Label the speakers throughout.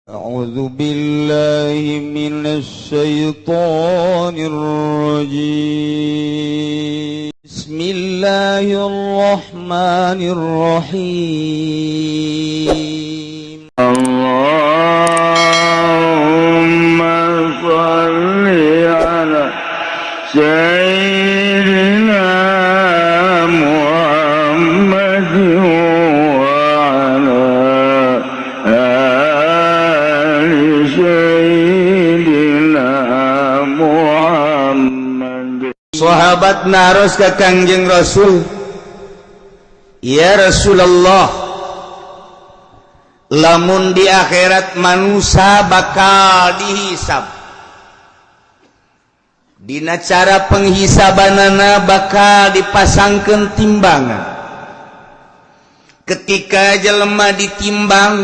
Speaker 1: أعوذ بالله من الشيطان الرجيم. بسم الله الرحمن الرحيم.
Speaker 2: اللهم صل على سيدنا محمد وعلى آل سيدنا محمد.
Speaker 1: Sahabat naros ke Kangjeng Rasul, "Ya Rasulullah, lamun di akhirat manusia bakal dihisab, dina cara penghisabanana bakal dipasangkan timbangan. Ketika jelema ditimbang,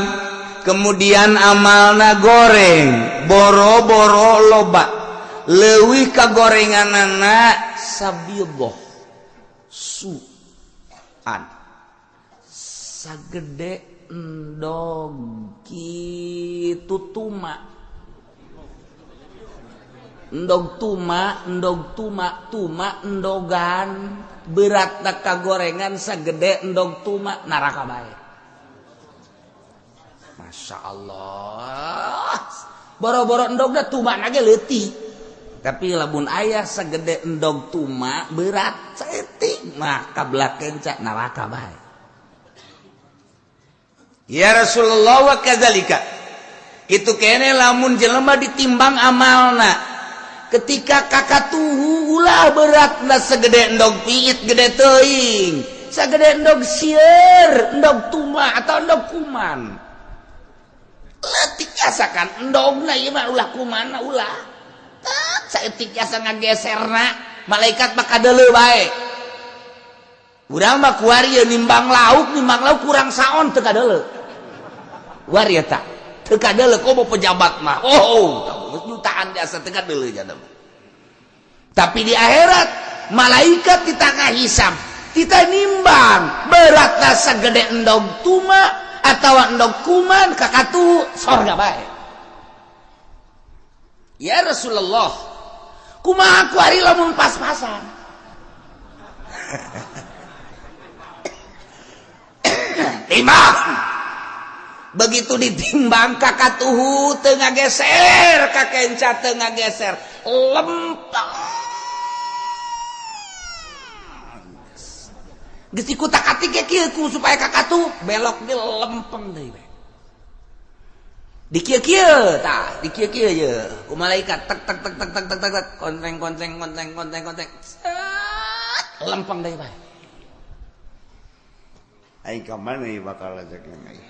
Speaker 1: kemudian amalna goreng, boro-boro loba, leuwih kagorenganana sabidoh suan sagede endog kitu tuma, endog tuma, endog tuma, tuma endogan, berat kagorengan sagede endog tuma, neraka bae." Masya Allah, boro-boro endogna, tuma ge leutik, tapi lamun aya segede endog tuma berat saeutik mah kabelah kenca neraka bae. Ya Rasulullah, wa kadzalika, kitu kene lamun jelema ditimbang amalna, ketika kakatuhu ulah beratna segede endog piit, gede teuing, sagede endog sieur, endog tuma atau endog kuman leutik, asakan endogna ieu mah, ulah kumana, ulah saeutik jasa ngageserna, malaikat mah kadeuleu bae. Urang mah kuari nimbang lauk, nimbang lauk kurang saon teu kadeuleu. Kuari eta teu kadeuleu, komo pejabat mah. Oh, jutaan jasa teu kadeuleu jana. Tapi di akhirat malaikat di tengah hisab, kita nimbang beratna segede endog tuma atau endog kuman, kakatu sorga bae. Ya Rasulullah, kumaha kuari lamun pas-pasan? Timbang, begitu ditimbang kakatuhu teu ngageser ka kenca, teu ngageser, lempeng. Geus dikutak-atik ge kieu ku supaya kakatuh belok di lempeng deui we. Di kieu-kieu tah, di kieu-kieu ye ku malaikat, tek tek tek tek tek tek tek, kontreng kontreng kontreng kontreng kontreng, set, lempeng deui bae.
Speaker 2: Aing ka mana ieu bakal ajak aing?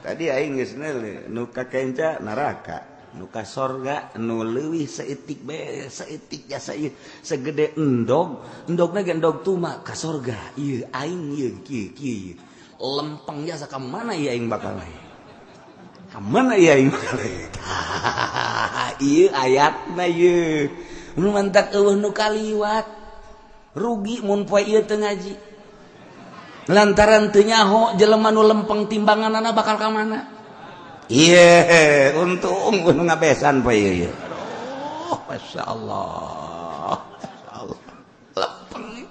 Speaker 2: Tadi aing geus neuleuh nu ka kenca neraka, nu ka sorga nu leuwih saeutik bae, saeutik jasa ieu segede endog, endogna ge endog tuma, ka sorga. Ieu aing ieu kieu kieu.
Speaker 1: Lempeng jasa ka mana ieu aing bakal ieu? Ka mana ieu aing bakal ieu? Ieu ayatna ieu. Nu mantak eueuh nu kaliwat. Rugi mun poe ieu teu ngaji. Lantaran teu nyaho jelema nu lempeng timbanganana bakal ka mana.
Speaker 2: Ieu untung nu ngabesan poe ieu.
Speaker 1: Aduh, Masya Allah. Masya Allah. Lempeng.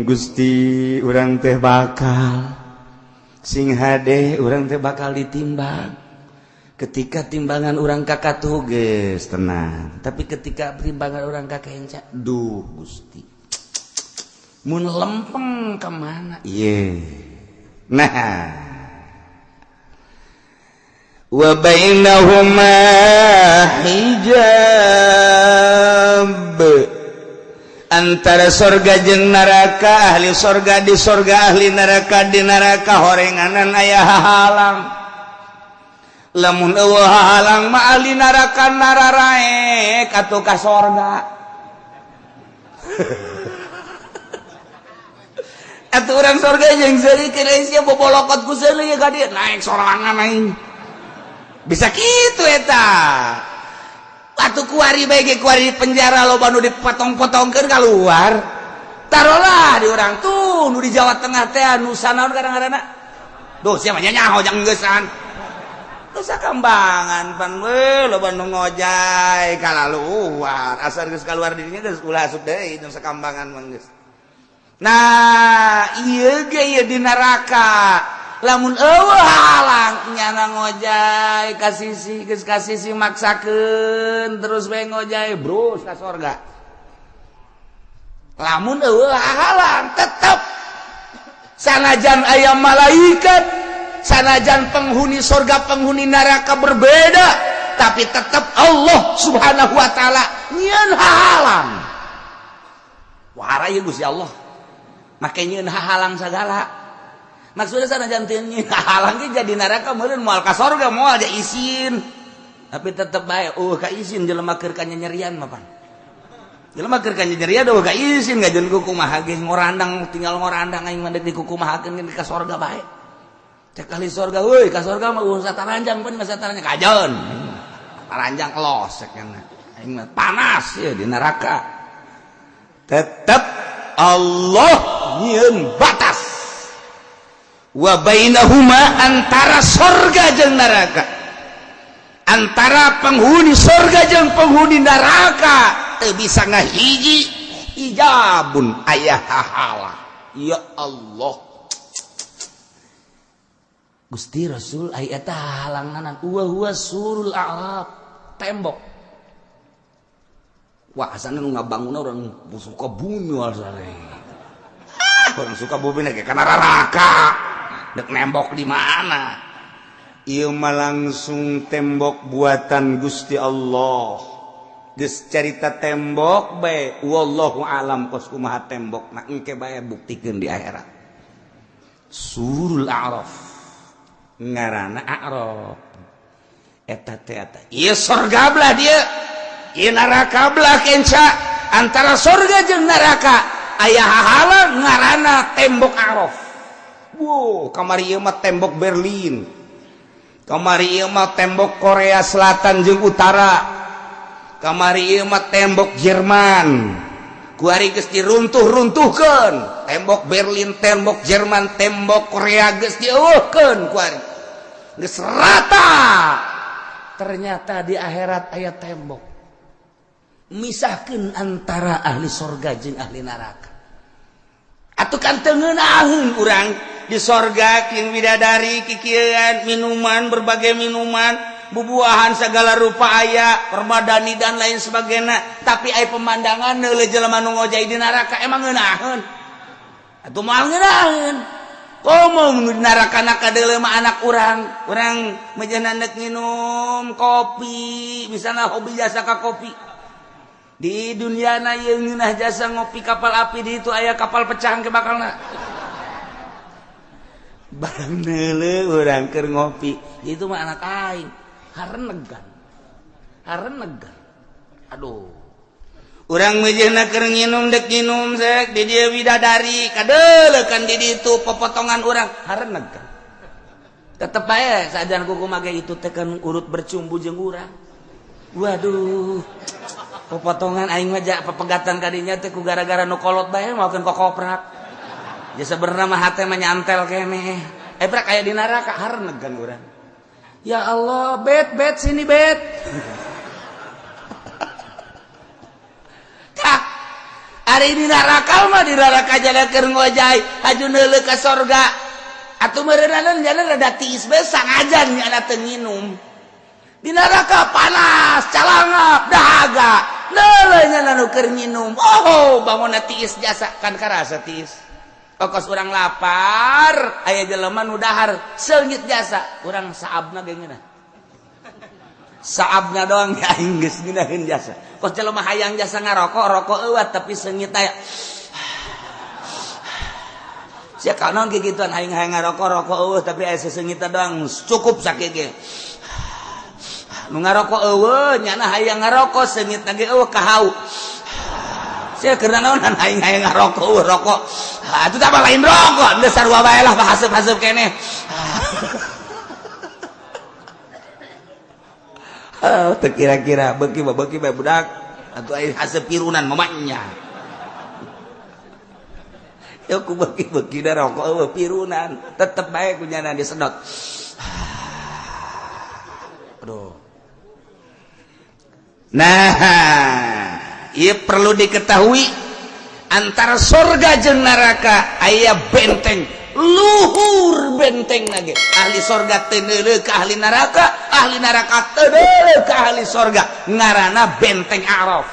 Speaker 2: Gusti, urang teh bakal sing hade, urang teh bakal ditimbang.
Speaker 1: Ketika timbangan urang kakatuh geus tenang, tapi ketika timbangan urang kakenca, duh Gusti, mun lempeng ka mana?
Speaker 2: Ieu. Nah, wa bainahuma hijab, antara sorga jeung neraka, ahli sorga di sorga, ahli neraka di neraka, horenganan aya hahalang. Lamun eueuh hahalang mah ahli neraka nararaek atuh ka sorga. Atuh urang sorga jeung seuri sia bobolokot ku seuri ka dieu naik sorangan aing. Bisa kitu eta.
Speaker 1: Atuh kuari bae ge, kuari di penjara loba nu dipotong-potongkeun keluar. Tarolah di urang tuh nu di Jawa Tengah teh, nu sanaon kadang-kadang. Duh, sia mah nyaho jang geusan. Nusa Kambangan pan we loba nu ngojay kalaluar asal geus kaluar dirinya geus ulah asup deui Nusa Kambangan mah geus. Nah ieu ge ieu di neraka lamun eueuh halang nyana ngojay ka sisi geus ka sisi maksakeun terus we ngojay bros ka sorga. Lamun eueuh halang tetep sanajan aya malaikat, sanajan penghuni sorga penghuni neraka berbeda, tapi tetap Allah Subhanahu wa taala nyieun halang. Wah ieu Gusti Allah make nyieun halang sagala. Maksudnya sanajan teu nyieun halang ge jadi neraka meureun moal ka sorga moal ja isin. Tapi tetep bae eueuh ka isin jelema keur kanyanyerian mah pan. Jelema keur kanyanyerian eueuh ka isin ngajeun kumaha ge ngorandang tinggal ngorandang aing mah deuk dikukumahakeun ka sorga bae. Cek ahli sorga euy ka sorga mah eueuh sataranjang pan mah sataranjang kajeun. Taranjang los cek aing mah panas ya di neraka. Tetep Allah nyieun batas. Wa bainahuma antara sorga jeung neraka, antara penghuni sorga jeung penghuni neraka teu bisa ngahiji ijabun aya hahala. Ya Allah Gusti Rasul aya eta halanganan wa huwa surul a'raf tembok. Wah asana nu ngabangunna urang suka bumi asana. Orang suka bumi ge kana neraka. Dek nembok di mana?
Speaker 2: Ieu mah langsung tembok buatan Gusti Allah. Geus carita tembok bae wallahu alam kos kumaha tembok na engke bae buktikeun di akhirat. Surul A'raf. Ngaranna A'raf. Eta teh eta.
Speaker 1: Ieu sorga belah dieu. Ieu neraka belah kenca. Antara sorga jeung neraka aya hahalang ngaranna tembok A'raf.
Speaker 2: Wow, kamari ieu mah tembok Berlin. Kamari ieu mah tembok Korea Selatan jeung Utara. Kamari ieu mah tembok Jerman.
Speaker 1: Kuari geus diruntuh-runtuhkeun. Tembok Berlin, tembok Jerman, tembok Korea geus dieuweuhkeun kuari. Geus rata. Ternyata di akhirat aya tembok. Misahkeun antara ahli sorga jeung ahli neraka. Atuh kan teu ngeunaheun urang
Speaker 2: di sorga king bidadari kikieuan minuman berbagai minuman bubuahan segala rupa aya permadani dan lain sebagainya,
Speaker 1: tapi aya pemandangan neuleuh jelema nu ngojay di neraka emang ngeunaheun atuh moal ngeunaheun. Komo nu di neraka na kadeuleu mah anak urang, urang meujeuhna deuk nginum kopi misalna hobi jasa ka kopi di dunia na ieu ngeunah jasa ngopi kapal api di itu aya kapal pecah ke bakalna. Barang neuleuh urang keur ngopi itu mah anak aing harenegan harenegan aduh.
Speaker 2: Urang meujeuhna keur nginum deuk nginum sek di dieu bidadari kadeuleuh kan di ditu popotongan urang
Speaker 1: harenegan. Tetep bae sajan kuku mage itu teh kan urut bercumbu jeung urang. Waduh popotongan aing mah ja pepegatan kadinya teh ku gara-gara nu kolot bae maokeun kokoprak. Ya sebenarnya mah hate mah nyantel keneh. Prak aya di neraka harenegan urang. Ya Allah, bet bet sini bet. Tah, ari di neraka mah di neraka jalan keur ngojay, haju neuleuh ka sorga. Atuh meureunana jalan rada tiis bae sangajan nyana teu nginum. Di neraka panas, calangap, dahaga. Neuleuh nyana nu keur nginum. Oh, bangunna tiis jasa kan karasa tiis. Okos urang lapar, aya jelema nu dahar seungit jasa, urang saabna ge ngeunah. Saabna doang ya aing geus ngeunaheun jasa. Kos jelema hayang jasa ngarokok, rokok eueuh tapi seungit aya. Sia kanaon kikituan aing hayang ngarokok, rokok eueuh tapi aya seseungitna doang cukup sakieu ge. Nu ngarokok eueuh nyana hayang ngarokok seungitna ge eueuh kahau. Sia keur naonan aing hayang ngarokok eueuh rokok. Atuh tah lain rokok, geus sarua bae lah haseup-haseup keneh. Oh, teu kira-kira beuki mah beuki bae budak. Atuh aing haseup pirunan mamanya. Ya ku beuki-beuki da rokok eueuh pirunan, tetep bae ku nyana disedot. Aduh. Nah, ieu perlu diketahui antara sorga jeung neraka aya benteng luhur, benteng lagi ahli sorga teu neuleuh ka ahli neraka teu neuleuh ka ahli sorga, ngarana benteng A'raf,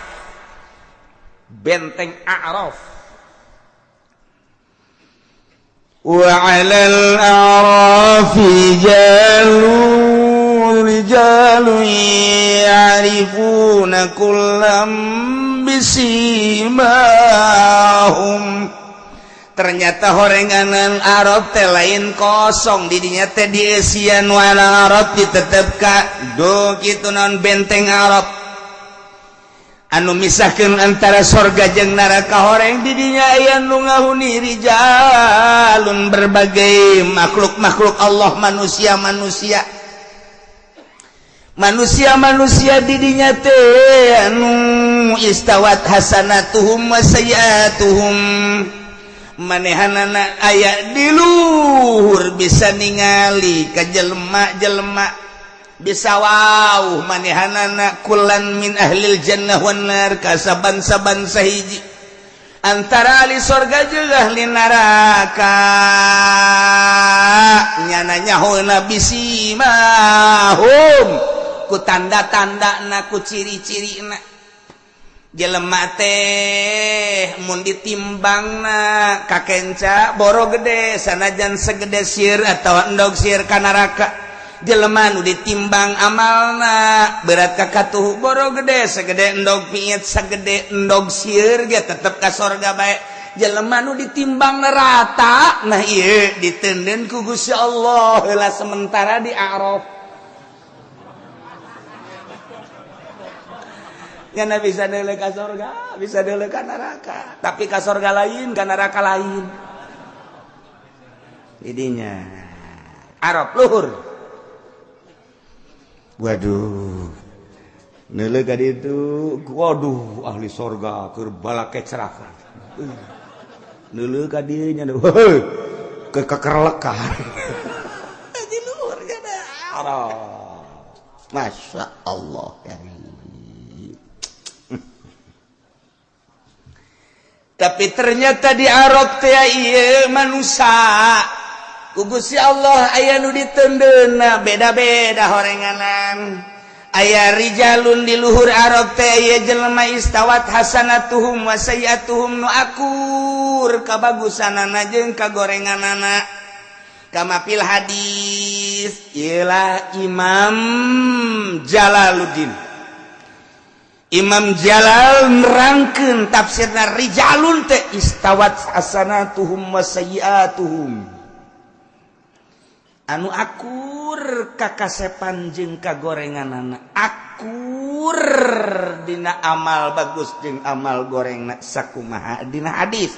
Speaker 1: benteng A'raf.
Speaker 2: وعلى الأعراف رجال يعرفون كلا بسيماهم.
Speaker 1: Ternyata horenganan Arab teh lain kosong, didinya teh dieusian wana Arab, ditetep ka do kitu naon benteng Arab anu misahkeun antara sorga jeung neraka. Horeng didinya aya nu ngahuni rijalun, berbagai makhluk-makhluk Allah, manusia-manusia, manusia-manusia didinya teh anu istawat hasanatuhum wa sayyiatuhum. Manehanana aya di luhur, bisa ningali ka jelema-jelema, bisa wow manehanana kullan min ahlil jannah wan nar, ka saban-saban sahiji antara ahli sorga jeung ahli neraka. Nyana nyahona bisimahum, ku tanda-tanda na, ku ciri-ciri na. Jelema teh mun ditimbangna kakenca boro gede, sanajan segede sir atau endog sir ka neraka. Jelema nu ditimbang amalna berat ka katuhu boro gede segede endog piit, segede endog sir ge tetep ka sorga bae. Jelema nu ditimbang rata, nah ieu ditenden ku Gusti Allah heula sementara di A'raf. Nyana bisa neuleuh ka sorga, bisa neuleuh ka neraka, tapi ka sorga lain, ka neraka lain. Didinya Arab luhur.
Speaker 2: Waduh, neuleuh ka ditu, waduh, ahli sorga keur balakecrakan. Neuleuh ka dieu nya ke kekerlekan
Speaker 1: di luhur nya
Speaker 2: Arab. Masya Allah karim.
Speaker 1: Tapi ternyata di Arab teh ieu manusia ku Gusti Allah aya nu ditendeuna beda-beda horenganan. Aya rijalun di luhur Arab teh aya jelema istawat hasanatuhum wa sayyiatuhum, nu akur kabagusanana jeung kagorenganana, kama fil hadis. Ialah Imam Jalaluddin, Imam Jalal nerangkeun tafsirna rijalun teh istawat hasanatuhum wa sayyiatuhum, anu akur kakasepan jeung kagorenganana, akur dina amal bagus jeung amal gorengna sakumaha dina hadis.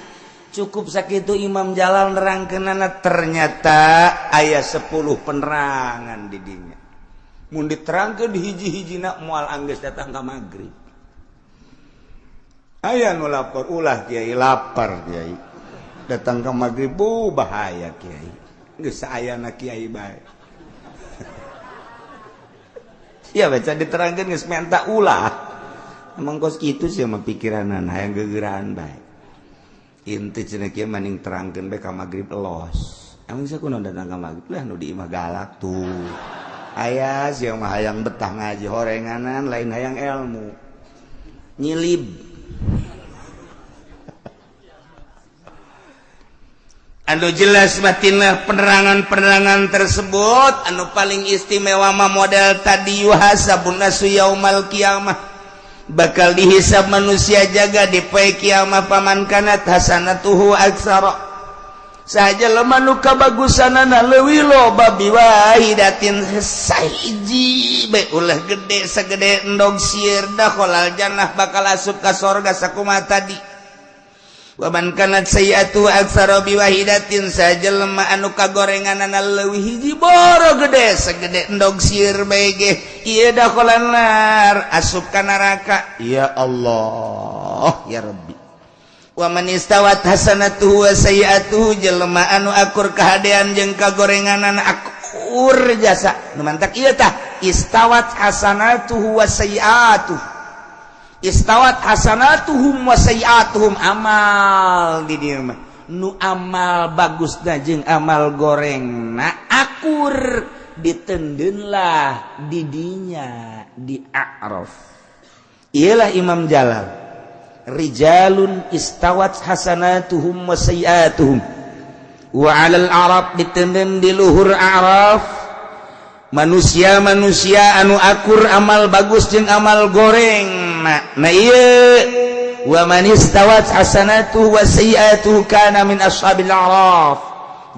Speaker 1: Cukup sakitu Imam Jalal nerangkeunana. Ternyata aya 10 penerangan di dinya. Mun diterangkeun hiji-hijina moal anggeus datang ka magrib.
Speaker 2: Aya nu lapor, ulah kiai, lapar kiai, datang ke magrib. Bu, bahaya kiai, geus saayana kiai bae.
Speaker 1: Ya baca diterangkeun geus menta ulah. Emang kos kitu sih mah pikiranan, hayang gegeraan bae. Inti cenah kieu, maning terangkeun bae ka magrib los. Emang sia kunaon datang ka magrib lah, nu di imah galak tuh.
Speaker 2: Aya sia mah hayang betah ngaji horenganan, lain hayang ilmu
Speaker 1: nyilib. Anu jelas batinlah penerangan-penerangan tersebut, anu paling istimewa mah model tadi, yuhasabun nasu yaumal qiyamah, bakal dihisab manusia jaga di poe kiamah. Faman kanat hasanatuhu aksara, saja lemah nu kabagusanana leuwih loba, biwahidatin sahiji bae ulah gede segede endog sieur, dakhalal jannah, bakal asup ka sorga sakumaha tadi. Waman kanat sayyiatu aktsara biwahidatin, sajelema anu kagorenganana leuwih hiji boro gede segede endog sieur bae ge, ieu dakhalan nar, asup ka neraka.
Speaker 2: Ya Allah ya Rabbi.
Speaker 1: Waman istawat hasanatuhu wa sayyiatuhu, jelema anu akur kahadean jeung kagorenganan akur.
Speaker 2: Akur jasa nu mantak ieu tah istawat hasanatuhu wa sayiatuh, istawat hasanatuhum wa sayiatuhum. Amal di dieu mah nu amal bagusna jeung amal gorengna akur, ditendeunlah didinya di A'raf. Iyalah Imam Jalal, rijalun istawat hasanatuhum wa sayiatuhum wa 'alal a'raf, ditendeun di luhur A'raf manusia-manusia anu akur amal bagus jeung amal goreng. Nah, ieu wa man istawat hasanatuhu wa sayiatuhu kana min ashabil a'raf.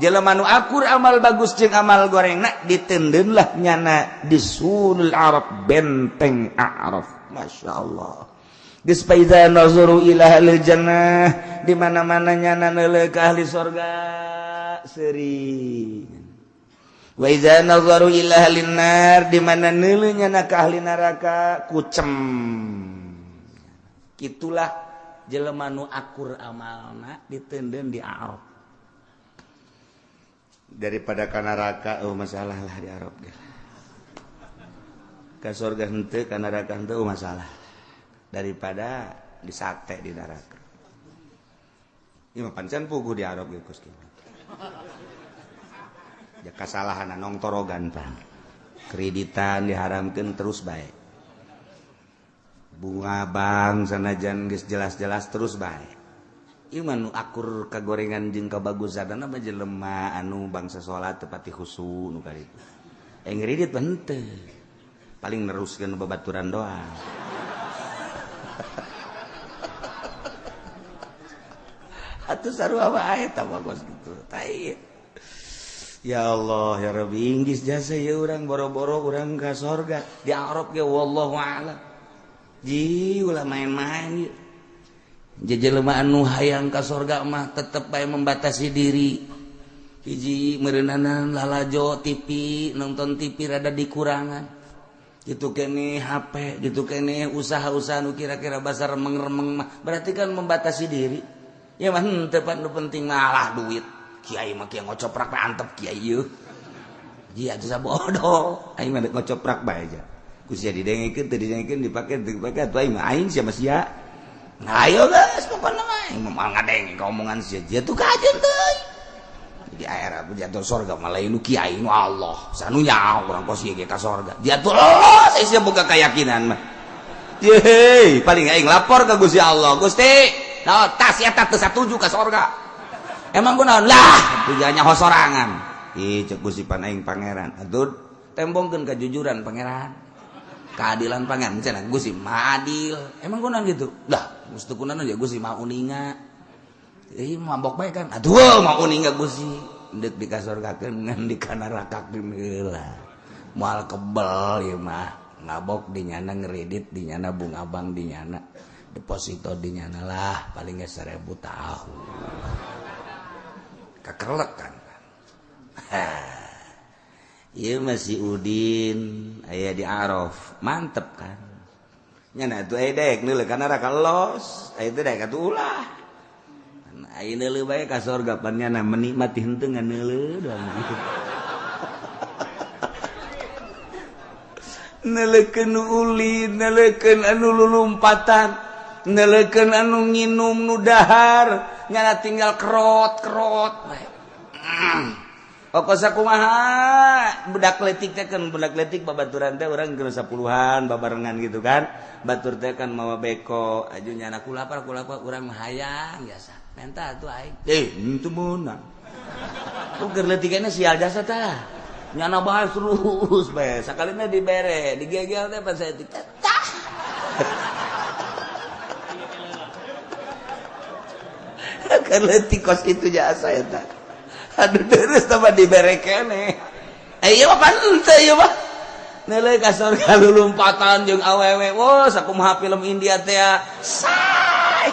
Speaker 2: Jelema nu akur amal bagus jeung amal goreng nak ditendeunlah nyana di sunul Arab, benteng A'raf. Masya Allah. Geus fa iza nazaru ila ahlil jannah, di mana-mana nyana neuleuh ka ahli sorga seuri, wa iza nazaru ila ahlin nar, di mana neuleuh nyana ka ahli neraka kucem. Kitulah jelema nu akur amalna ditendeun di A'raf. Daripada ka neraka, oh masalah lah di Arab ge. Ka sorga henteu, ka neraka henteu, oh masalah, daripada disate di neraka. Ieu mah pancen puguh di Arab ge kos kitu. Ya kasalahan nongtorogan pan. Kreditan diharamkeun terus bae. Bunga bank sanajan geus jelas-jelas terus bae. Ieu mah nu akur kagorengan jeung kabagusanna mah jelema anu bangsa salat teu pati khusu nu karitu. Eh, ngredit mah henteu. Paling neruskeun babaturan doang. Atuh sarua wae eta mah kos kitu. Tai. Ya Allah ya Rabbi, inggis jasa ya urang boro-boro urang ka sorga di Arab ge wallahu a'lam. Ji ulah main-main ieu. Jelema anu hayang ka sorga mah tetep bae membatasi diri. Hiji meureunana lalajo TV, nonton TV rada dikurangan. Gitu kene HP, gitu kene usaha-usaha nu kira-kira basa remeng-remeng mah berarti kan membatasi diri. Ya mah henteu pan nu penting malah duit. Kiai mah kieu ngocoprak bae antep kiai ieu. Ji atuh sabodo, aing mah ngocoprak bae aja. Ku sia didengekeun teu didengekeun, dipake teu dipake atuh aing mah aing sia mah sia. Nah ayo geus pokona mah aing mah moal ngadenge ka omongan sia. Dia tuh kajeun teuing. Di akhirat jatuh sorga malah nu kiai nu Allah. Sanu nyaho urang kos ieu ge ka sorga. Dia tuh los sia boga keyakinan mah. Yeay, paling aing lapor ka Gusti Allah. Gusti, nah, tas eta teu satuju ka sorga. Emang kunaon lah, tujuannya sorangan. Ih, cek Gusti pan aing pangeran. Atuh tembongkeun kejujuran pangeran. Keadilan pangeran cenah Gusti mah adil. Emang kunaon gitu? Lah, mesti kunaon ya Gusti mah uninga. Ih, mabok bae kan. Aduh, mah uninga Gusti. Deuk dikasorgakeun ngan dikanarakakeun heula. Moal kebel ieu mah. Ngabok di nyana, ngeredit di nyana, bunga bank di nyana, deposito di nyana lah paling geus 1000 tahun. Kakerlek kan. Ieu masih Udin aya di Araf, mantep kan. Nyana atuh aya daek neuleuh ka neraka los, aya teh daek atuh ulah. Aya neuleuh bae ka sorga pan nyana menikmati henteu ngan neuleuh doang gitu. Neuleukeun nu ulin, neuleukeun anu lulumpatan, neuleukeun anu nginum nu dahar, nyana tinggal kerot-kerot bae. Pokok sakumaha budak letik teh kan, budak letik babaturan teh urang keur 10-an babarengan gitu kan. Batur teh kan mawa beko, aju nyana kulapar kulapar urang mah hayang jasa. Menta atuh aing. Eh, henteu meunang. Keur leutikna sial jasa tah. Nyana bae terus bae. Sakalina dibere, digegel teh pan saeutik teh. Tah. Keur leutik kos kitu jasa eta. Aduh terus tambah dibere keneh. Eh ieu mah pan henteu ieu mah. Neuleuh ka sorga lulumpatan jeung awewe. Wah, sakumaha film India teh. Say.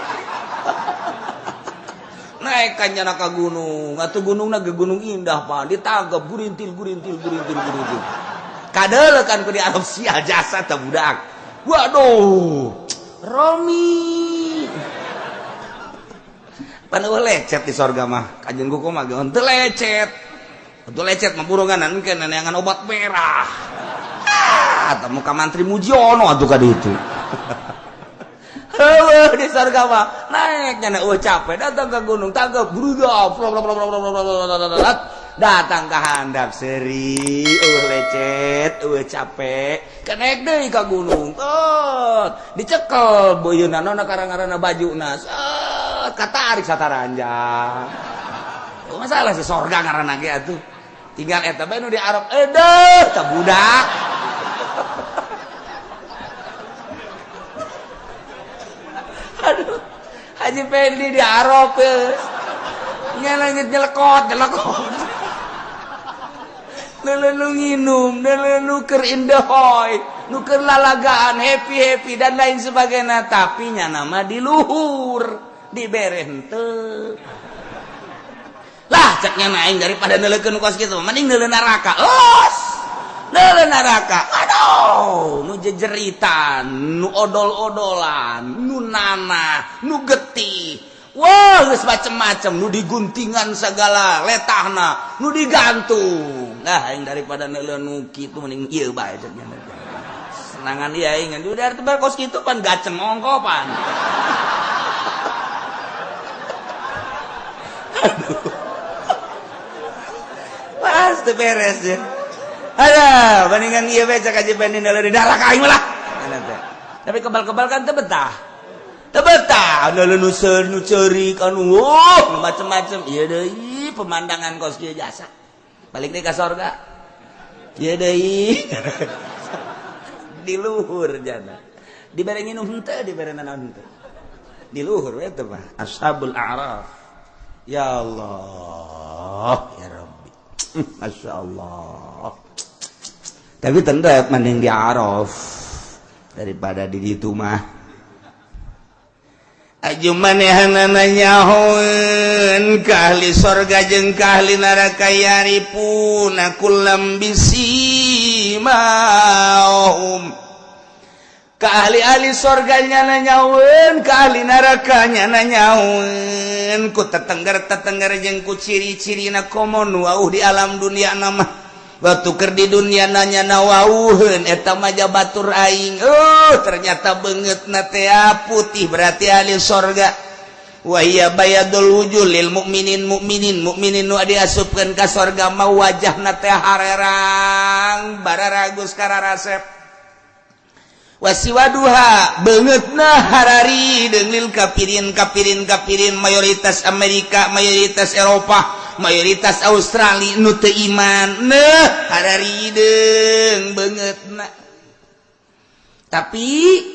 Speaker 2: Naik ka nyana ka gunung. Atuh gunungna ge gunung indah pan. Ditagep gurintil gurintil gurintil gurintil. Kadeuleukan ku di Arab sial jasa teh budak. Waduh. Romi. Pan eueuh lecet di sorga mah. Kajeun kuku mah henteu lecet.
Speaker 1: Untuk lecet mah buronganan engke neangan obat merah. Ah, temu ka mantri Mujiono atuh ka ditu. Heueuh di surga mah naik nya eueuh capek datang ke gunung tangkep bruda datang ke handap seri eueuh lecet eueuh capek kenaik deui ka gunung tot dicekel beuyeuna nona karang-karana bajuna set katarik sataranjang. Masalah si sorga ngaranna ge atuh. Tinggal eta bae nu di Arab edeuh tah budak. Aduh, Haji Pendi di Arab nyelengit nyelekot nyelekot. Leuleung nginum, leuleung nu keur indehoy, nu keur lalagaan happy-happy dan lain sebagainya, tapi nya nama di luhur, dibere henteu. Lah ceknya aing daripada neuleukeun kos kitu mending neuleuh neraka. Los. Neuleuh neraka. Aduh, nu jejeritan, nu odol-odolan, nu nanah, nu getih. Wah, geus macem-macem, nu diguntingan segala letahna, nu digantung. Lah aing daripada neuleuh nu kitu mending ieu bae ceknya. Senangan ieu aing udah teu kos kitu pan gaceng ongkopan. Aduh. Pasti beres ya. Ada bandingan ieu bae cak Haji Pendi neuleuh di neraka aing lah. Tapi kebal-kebal kan teu betah. Teu betah neuleuh nu seur nu ceurik anu nu macem-macem. Ieu deui pemandangan kos kieu jasa. Balik deui ka sorga. Ieu deui. Di luhur jana. Dibere nginum henteu, dibere nanaon henteu. Di luhur we teh mah Ashabul A'raf. Ya Allah, ya Rabbi. Masya Allah. Tapi tetap mending di Araf daripada di ditu mah. Aju manehanana nyahoeun ka ahli sorga jeung ka ahli neraka yarifuna kullam bisimahum. Ka ahli-ahli sorga nyana nyahoeun, ka ahli neraka nyana nyahoeun ku tetengger-tetengger jeung ku ciri-cirina komo nu wauh di alam dunia nama. Waktu keur di dunia nanya nawauheun eta mah batur aing. Ternyata beungeutna teh putih berarti ahli sorga. Wa hiya bayadul wujuh lil mukminin mukminin mukminin nu diasupkeun ka sorga mah wajahna teh harerang bararagus kararasep. Wasiwaduha beungeutna harari deung lil kafirin kafirin kafirin mayoritas Amerika mayoritas Eropa mayoritas Australia nu teu iman neh harari deung beungeutna. Tapi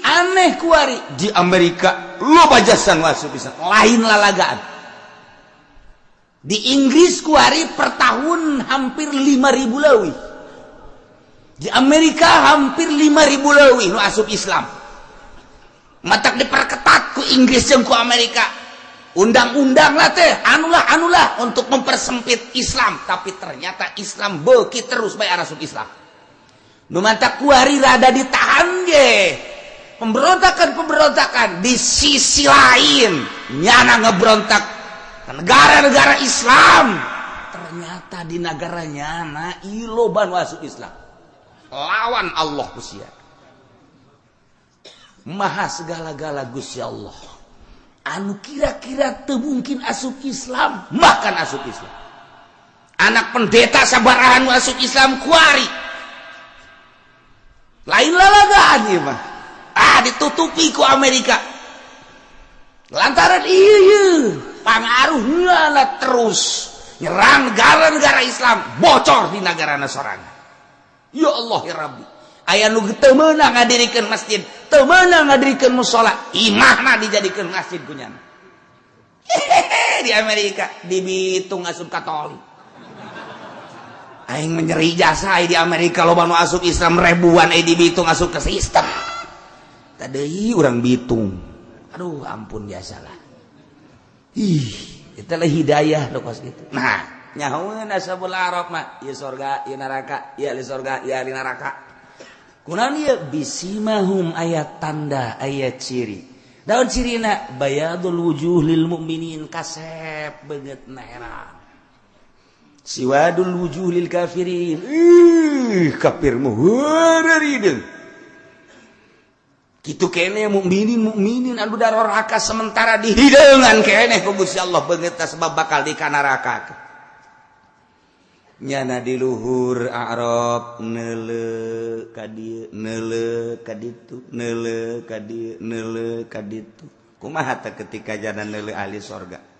Speaker 1: aneh kuari di Amerika loba jasa asup bisa lain lalagaan. Di Inggris kuari per tahun hampir 5.000 leuwih. Di Amerika hampir 5.000 leuwih nu asup Islam. Matak diperketat ku Inggris jeung ku Amerika. Undang-undang lah teh, anulah anulah untuk mempersempit Islam, tapi ternyata Islam beuki terus bae asup Islam. Nu mantak kuari rada ditahan ge. Pemberontakan-pemberontakan di sisi lain nyana ngebrontak negara-negara Islam. Ternyata di negara nyana loba nu asup Islam. Lawan Allah Gusti. Maha segala-gala Gusti Allah. Anu kira-kira teu mungkin asup Islam, bahkan asup Islam. Anak pendeta sabarahan asup Islam kuari. Lain lalagaan ieu mah. Ah ditutupi ku Amerika. Lantaran ieu pangaruhna terus nyerang negara-negara Islam, bocor di negarana sorangan. Ya Allah ya Rabbi. Aya nu teu meunang ngadirikeun masjid, teu meunang ngadirikeun musala, imahna dijadikeun masjid ku nyana. Di Amerika dibitung asup Katolik. Aing menyeri jasa di Amerika loba nu asup Islam ribuan dibitung asup ke sistem. Tadi urang Bitung. Aduh ampun biasalah. Ih, itulah hidayah lo kos gitu. Nah, nyahoeun Ashabul A'raf mah, ieu sorga, ieu neraka, ieu ahli sorga, ieu ahli neraka. Kunaon ieu bisimahum aya tanda, aya ciri. Daun cirina bayadul wujuh lil mukminin kasep beungeutna herang.
Speaker 2: Siwadul wujuh lil kafirin. Kafir mah heureurideung. Kitu keneh mukminin mukminin anu daroraka sementara dihideungan keneh ku Gusti Allah beungeut sebab bakal di kanaraka. Nyana di luhur A'raf neuleuh ka dieu neuleuh ka ditu neuleuh ka dieu neuleuh ka ditu. Kumaha teh ketika jana neuleuh ahli sorga?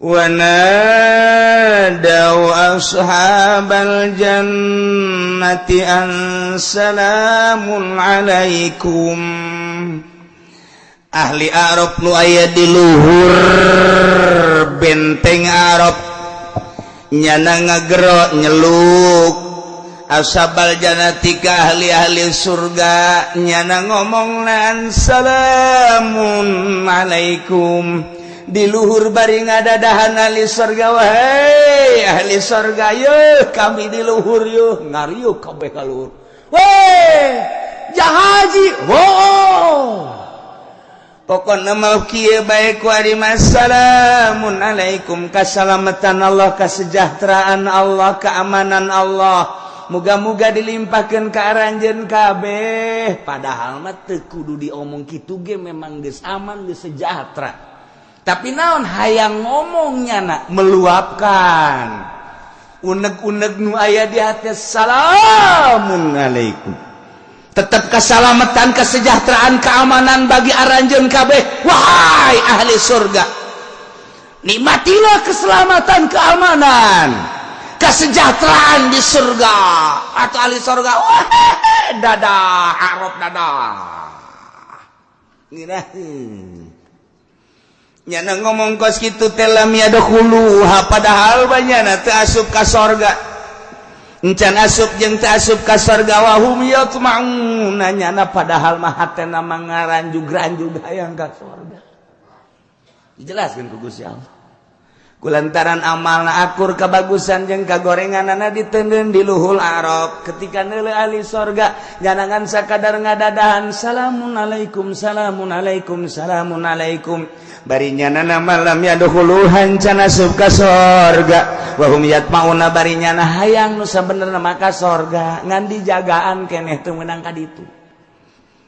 Speaker 2: Wa nadaw ashabal jannati an salamun alaikum. Ahli A'raf nu aya di luhur benteng A'raf nyana ngagero nyeluk ashabal jannati ka ahli-ahli surga nyana ngomong lan salamun alaikum. Di luhur bari ngadadahan ahli surga, wahai ahli surga yeuh kami di luhur yeuh ngariuh kabeh ka luhur. Weh jahaji oh pokokna mah kieu bae ku ari salamun alaikum, kasalamatan Allah, kesejahteraan Allah, keamanan Allah, muga-muga dilimpahkeun ka aranjeun kabeh. Padahal mah teu kudu diomong kitu ge memang geus aman geus sejahtera. Tapi naon hayang ngomongnya nak meluapkan unek-unek nu aya di hati salamun alaikum. Tetap keselamatan, kesejahteraan, keamanan bagi aranjeun kabeh. Wahai ahli surga, nikmatilah keselamatan, keamanan, kesejahteraan di surga. Atau ahli surga, wah dadah Arab dadah. Ngeunaheun. Nyana ngomong kos kitu teh lam yadkhuluha, padahal banyana teu asup ka sorga. Encan asup jeung teu asup ka sorga wa hum yatma'un, nyana padahal mah hatena mah ngaranjug-ranjug hayang ka sorga. Dijelaskeun ku Gusti Allah. Kulantaran amalna akur kebagusan jeung kagorenganana diteundeun di luhul Arab. Ketika neuleuh ahli sorga jangan sakadar ngadadahan salamun alaikum salamun alaikum salamun alaikum. Bari nyana malam yadkhuluhan can asup ka sorga wa hum yatmauna, bari nyana hayang nu sabenerna mah ka sorga ngan dijagaan keneh teu meunang ka ditu.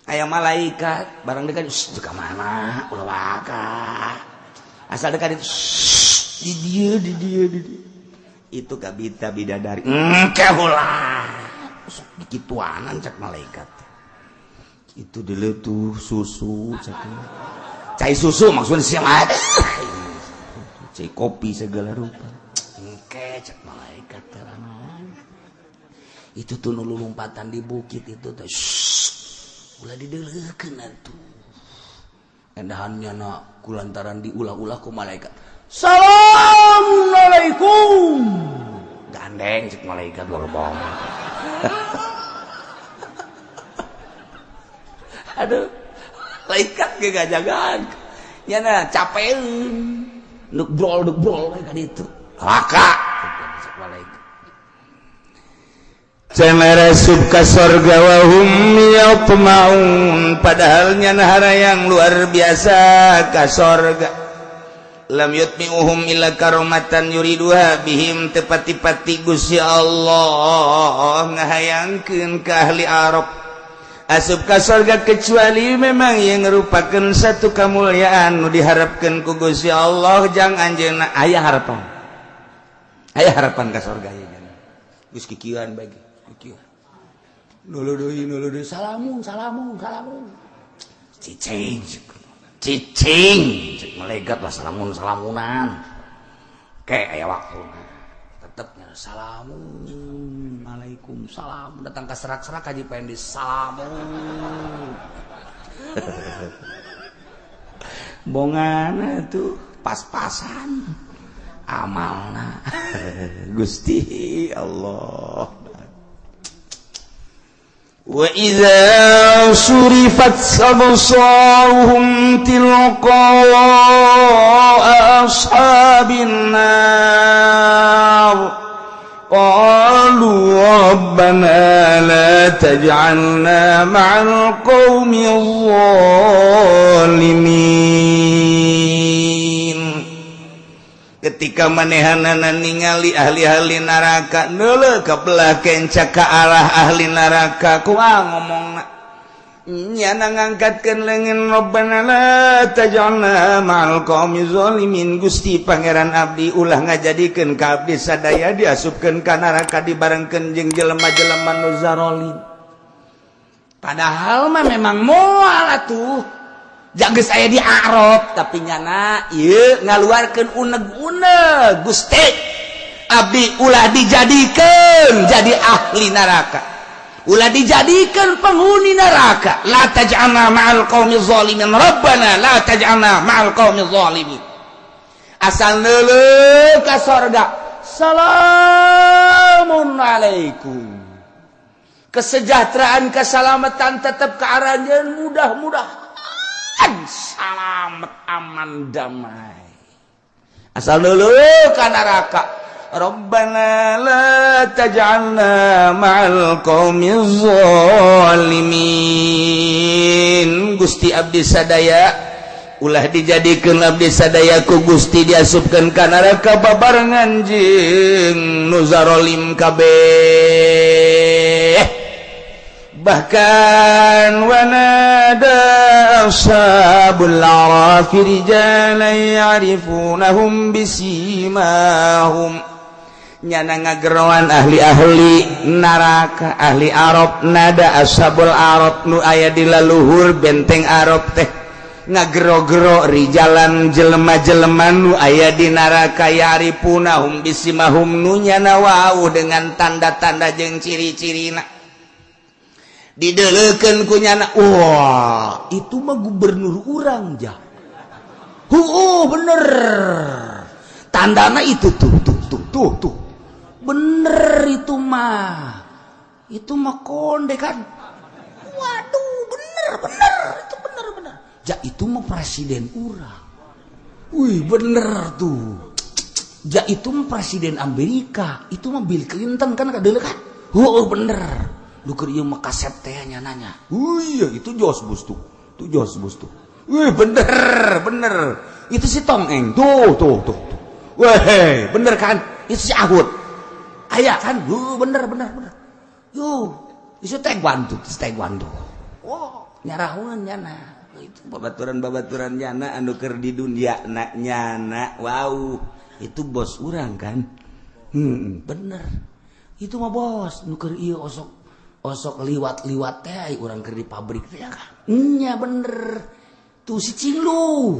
Speaker 2: Aya malaikat barang dekat ka mana ulah waka asal dekat itu di dia di dia di dia itu kabita bidadari engke ulah sok dikituanan cak malaikat itu diletuh susu cak cai susu maksudnya siapa cai kopi segala rupa engke cak malaikat terangan itu tuh nu lompatan di bukit itu tuh ulah dideleukeun atuh endahannya na kulantaran diulah-ulah ku malaikat assalamualaikum gandeng cek malaikat luar bohong. Aduh malaikat ge gajagaan nyana capeun nuk brol ka ditu laka cek malaikat cenah asup ka sorga wa hum yatmaun, padahal nyana harayang luar biasa ka sorga. Lam yutmi'uhum illa karomatan yuriduha bihim, tepati-pati Gusti Allah ngahayangkeun ka ahli Arab asup ka sorga kecuali memang yang merupakan satu kemuliaan nu diharapkeun ku Gusti Allah jang anjeunna aya harapan, aya harapan ka sorga ieu geus kikieuan bagi kikieuan nulu deui salamun salamun salamun cicing cicing cek malaikat lah salamun salamunan kayak aya waktu tetepnya salamun alaikum salam datang ke serak-serak haji pengen di salamun bongana tuh pas-pasan amalna Gusti Allah. Wa idza surifat absaruhum tilqa ashabin nar qalu rabbana la taj'alna ma'al qaumil zalimin. Ketika manehanana ningali ahli-ahli neraka, neuleuh ka belah kenca ka arah ahli neraka, kumaha ngomongna? Nyana ngangkatkeun leungeun, "Rabbana la taj'alna ma'al qaumi zalimin." Gusti Pangeran abdi, ulah ngajadikeun ka abdi sadaya diasupkeun ka neraka dibarengkeun jeung jelema-jelema nu zarolim.
Speaker 1: Padahal mah memang moal atuh jaga saya di Arab, tapi nyana ieu ngaluarkeun uneg-uneg, "Gusti abdi, ulah dijadikan jadi ahli neraka, ulah dijadikan penghuni neraka. La taj'alna ma'al qaumi zalimin, rabbana la taj'alna ma'al qaumi zalimin." Asal neuleuh ka sorga, "Salamun alaikum," kesejahteraan, keselamatan tetap ke arahnya, mudah-mudahan selamat, aman, damai. Asal neuleuh ka neraka,
Speaker 2: "Rabbana la taj'alna ma'al qaumiz zalimin." Gusti abdi sadaya, ulah dijadikeun abdi sadaya ku Gusti diasupkeun ka neraka babarengan jeung nu zarolim kabeh. Bahkan wanada ashabul a'rafi rijalan ya'rifunahum bisimahum. Nyana ngageroan ahli-ahli neraka, ahli Arab, nada ashabul Arab nu aya di laluhur benteng Arab teh ngagero-gero rijalan, jelema-jelema nu aya di neraka, ya'rifunahum bisimahum, nu nyana wau dengan tanda-tanda jeung ciri-cirina. Dideleukeun ku nyana, "Wah, itu mah gubernur urang jah. Huuh, bener tandana itu tuh tuh tuh tuh tuh, bener itu mah konde kan. Waduh, bener bener itu, bener bener ja, itu mah presiden urang. Wih, bener tuh ja, itu mah presiden Amerika, itu mah Bill Clinton kan, kadeuleuk kan. Oh, bener lu, keur ieu mah kaset teh nanya. Wih, itu Jos Bus tuh, tuh Jos Bus tuh. Wih, bener bener itu si Tong Eng tuh tuh tuh tuh. Weh, bener kan itu si Ahud aya kan. Bener bener bener. Yo, itu taekwondo, taekwondo. Oh, nyarahuan nyana itu Babaturan-babaturan nyana anu keur di dunia na nyana, "Wow, itu bos urang kan."
Speaker 1: Bener itu mah bos nu keur ieu, osok osok liwat-liwat teh urang keur di pabrik teh kan. Nya, bener tuh si Cinglu.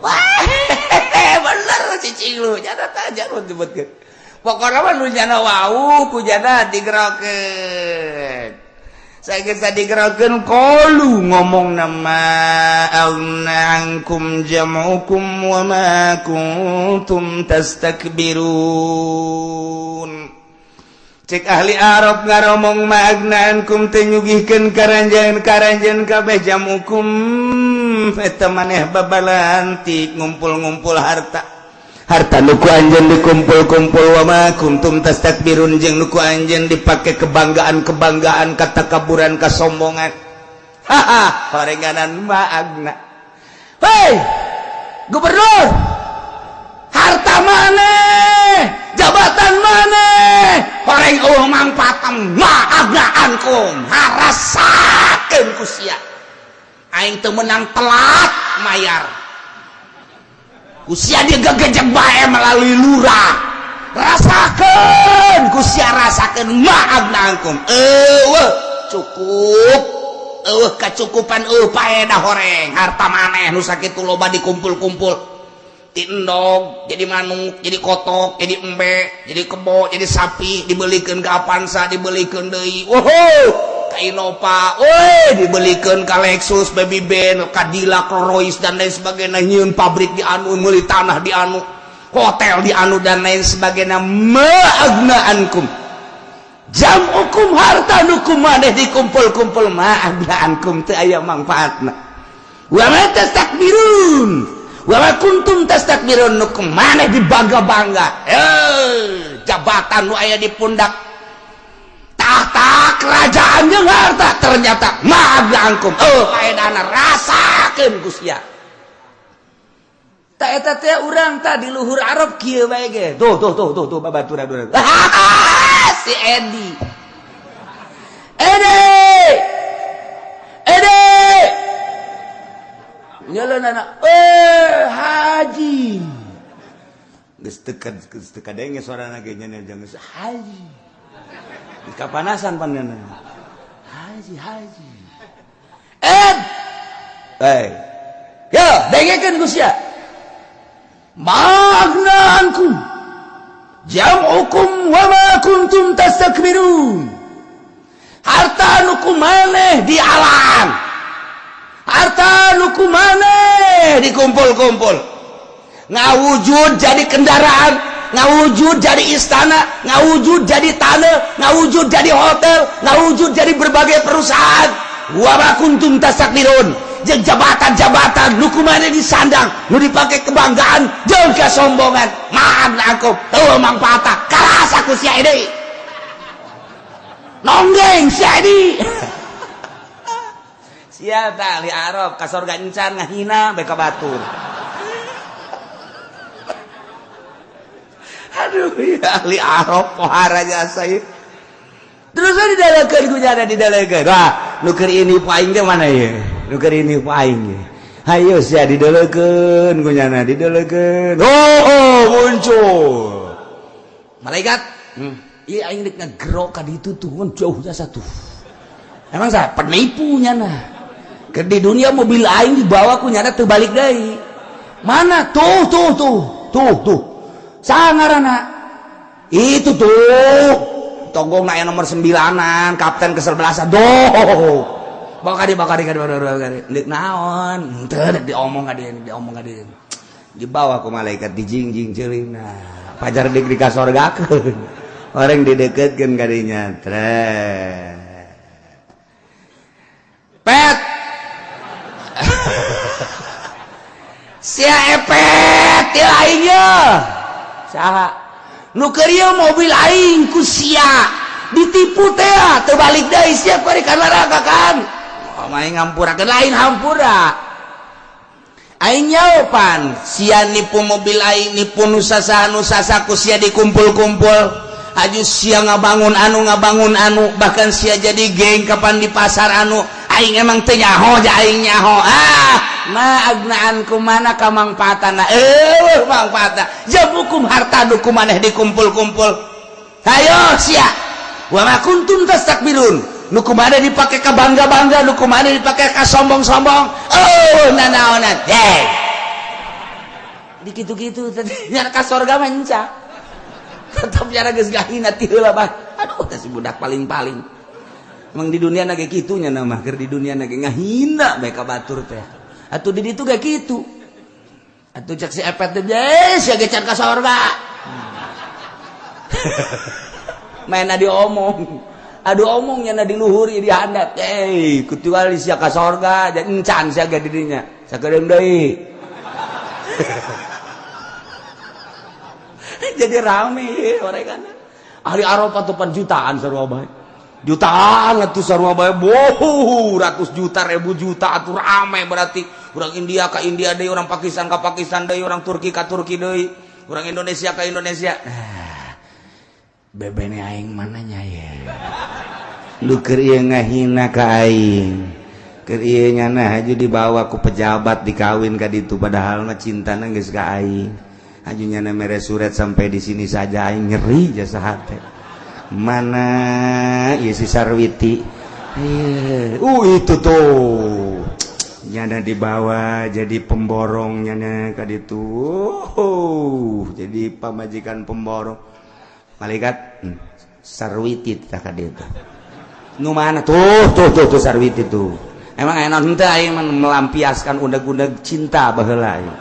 Speaker 2: Wah, bener si Cinglu. Nyana tah jangan disebutkeun. Pokoknya mah nu nyana wau ku nyana digerokeun. Saya geus digerokeun, qalu ngomong nama, "Aghna ankum jam'ukum wa ma kuntum tastakbirun." Cek ahli Arab ngaromong, "Ma aghna ankum, teu nyugihkeun karanjeun karanjeun kabeh, jam'ukum, eta maneh babalantik ngumpul-ngumpul harta, harta nu ku anjeun dikumpul-kumpul, wa ma kuntum tastakbirun, jeung nu ku anjeun dipake kebanggaan-kebanggaan, katakaburan, kasombongan." Haha, horenganan, "Ma aghna."
Speaker 1: Hei gubernur, harta maneh, jabatan maneh, horeng eueuh mangpaatna. "Ma aghna ankum," harasakeun ku sia, aing teu meunang telat mayar ku sia, digegejek bae melalui lurah. Rasakeun ku sia, rasakeun. "Ma aghna ankum," eueuh cukup, eueuh kacukupan, eueuh paedah. Horeng harta maneh nu sakitu loba dikumpul-kumpul, ti endog jadi manuk, jadi kotok, jadi embe, jadi kebo, jadi sapi, dibelikan ke Avanza, dibelikan deui, wow, ka Innova, woi, dibelikan ka Lexus, Baby Ben, Cadillac, Rolls, dan lain sebagainya. Nyieun pabrik di anu, meuli tanah di anu, hotel di anu, dan lain sebagainya. "Ma aghna ankum jam'ukum," harta nu ku maneh dikumpul-kumpul, "ma aghna ankum," teu aya mangfaatna. "Wa ma tastakbirun wa ma kuntum tastakbirun," nu maneh dibangga-bangga, jabatan nu aya di pundak, tahta kerajaan jeung harta, ternyata "ma aghna ankum," oh, faedahna, rasakeun ku sia. Tak eta teh urang tah di luhur Arab kieu bae ge. Tuh tuh tuh tuh tuh babaturan urang. Si Edi. Edi! Edi! Nyeleunana, eh haji. Geus teu geus teu kadenge sorana ge nya jeung geus haji. Geus kapanasan panena. Haji haji. Ed. Hey. Yo, dengekeun ku sia. Ma aghna ankum jam'ukum wa ma kuntum tastakbirun. Harta nu ku maneh di alam, harta nu ku maneh dikumpul-kumpul, ngawujud jadi kendaraan, ngawujud jadi istana, ngawujud jadi tanah, ngawujud jadi hotel, ngawujud jadi berbagai perusahaan. Wa ma kuntum tastakbirun, jeung jabatan-jabatan nu ku maneh disandang, nu dipakai kebanggaan jeung kesombongan. Ma aghna ankum, teu mangfaatna, kalah ku sia ini, nonggeng sia ini. Sia tah ahli Arab ka sorga encan, ngahina bae ka batur. Aduh ya, ahli Arab pohara jasa ieu. Terus didalekeun ku nyana, didalekeun. Wah, nu keur ini aing teh mana ye? Nu keur ini aing ye. Hayo sia, didalekeun ku nyana, didalekeun. Oh, muncul malaikat. Iya, aing dek ngagerok ka ditu tuh, kan jauh jasa tuh. Emang saya penipu nyana. Ke di dunia mobil aing dibawa ku nyana teu balik deui. Mana? Tuh tuh tuh. Tuh tuh. Sangarana. Itu tuh. Tonggong aya nomor 9-an, kapten kesebelasan. Doh. Bawa ka dieu, bawa ka dieu, bawa ka dieu. Deuk naon? Henteu dek diomong ka dieu, diomong ka dieu. Dibawa ku malaikat, dijingjing ceulina. Pajar dik dikasorgakeun. Orang dideketkeun ka dinya. Treh. Pet. Sia epet ieu aing ye. Saha? Nu keur ieu mobil aing ku sia ditipu teh, teu balik deui sia bari ka neraka kan. Oh, aing ngampurakeun, lain hampura. Aing nyaopan sia nipu mobil aing, nipu nu sasaha nu sasa ku sia dikumpul-kumpul. Aju sia ngabangun anu, ngabangun anu, bahkan sia jadi geng kapan di pasar anu. Aing emang teu nyaho ja aing nyaho. Ah, ma aghna ankum, mana kamangfaatana? Eh, mangfaatna jam'ukum, harta nu ku maneh dikumpul-kumpul. Hayo sia, wa ma kuntum tastakbirun, nu ku maneh dipake ka bangga-bangga, nu ku maneh dipake ka sombong-sombong. Oh, nanaonan hey di kitu-kitu tadi nya ka sorga mah enca tetep nyara geus gahina ti heula bah. Aduh, teh si budak paling-paling emang di dunia na ge kitu nya mah, keur di dunia na ge ngahina bae ka batur teh. Atuh di ditu ge kitu atuh, cek si epet teh, sia ge can ka sorga. Main diomong, aduh, omongnya na di luhur di handap, eh kecuali sia ka sorga dan encan sia ge di dinya sakedeung deui. Jadi rame mereka ahli Arafah tuh pan jutaan sarua bae, jutaan atuh sarua bae, boh ratus juta, ribu juta atuh rame. Berarti orang India ka India deui, orang Pakistan ka Pakistan deui, orang Turki ka Turki deui, orang Indonesia ka Indonesia. Ah, bebene aing mana nya ye? Lu keur ieu ngahina ka aing, keur ieu nyana haju dibawa ku pejabat, dikawin ka ditu, padahal mah cintana geus ka aing. Haju nyana mere surat sampai di sini saja, aing nyeri jasa hate. Mana ieu si Sarwiti? Itu tuh nyana dibawa jadi pemborong nyana ka ditu, jadi pamajikan pemborong. Malaikat, Sarwiti tah ka ditu. Nu mana? Tuh tuh tuh tuh, Sarwiti tuh. Emang enak henteu aing melampiaskan undang-undang cinta baheula ieu.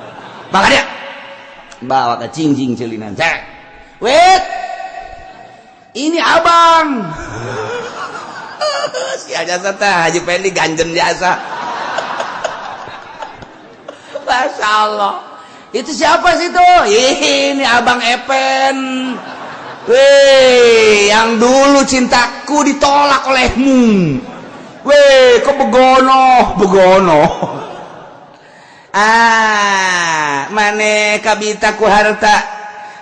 Speaker 1: Bawa dia, bawa ke cingjing celinan. Cek wait, ini abang si jasa teh Haji Pendi ganjen jasa. Masya Allah, itu siapa sih tuh? Ini abang Epen. Weh, yang dulu cintaku ditolak olehmu. Weh, kok begono, begono. Ah,
Speaker 2: Maneh kabita ku harta,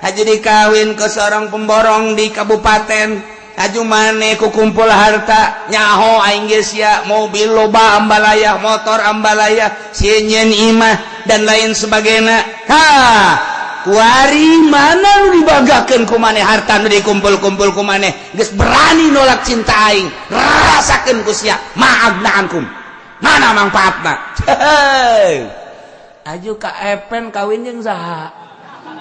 Speaker 2: haju dikawin ke seorang pemborong di kabupaten. Haju maneh ku kumpul harta, nyaho aing geus sia, mobil loba ambalaya, motor ambalaya, sieun imah dan lain sebagainya. Ha, kuari mana nu dibanggakeun ku maneh? Harta nu dikumpul-kumpul ku maneh geus berani nolak cinta aing. Rasakeun ku sia, ma aghna ankum, mana manfaatna? Aju ka Epen kawin jeung saha?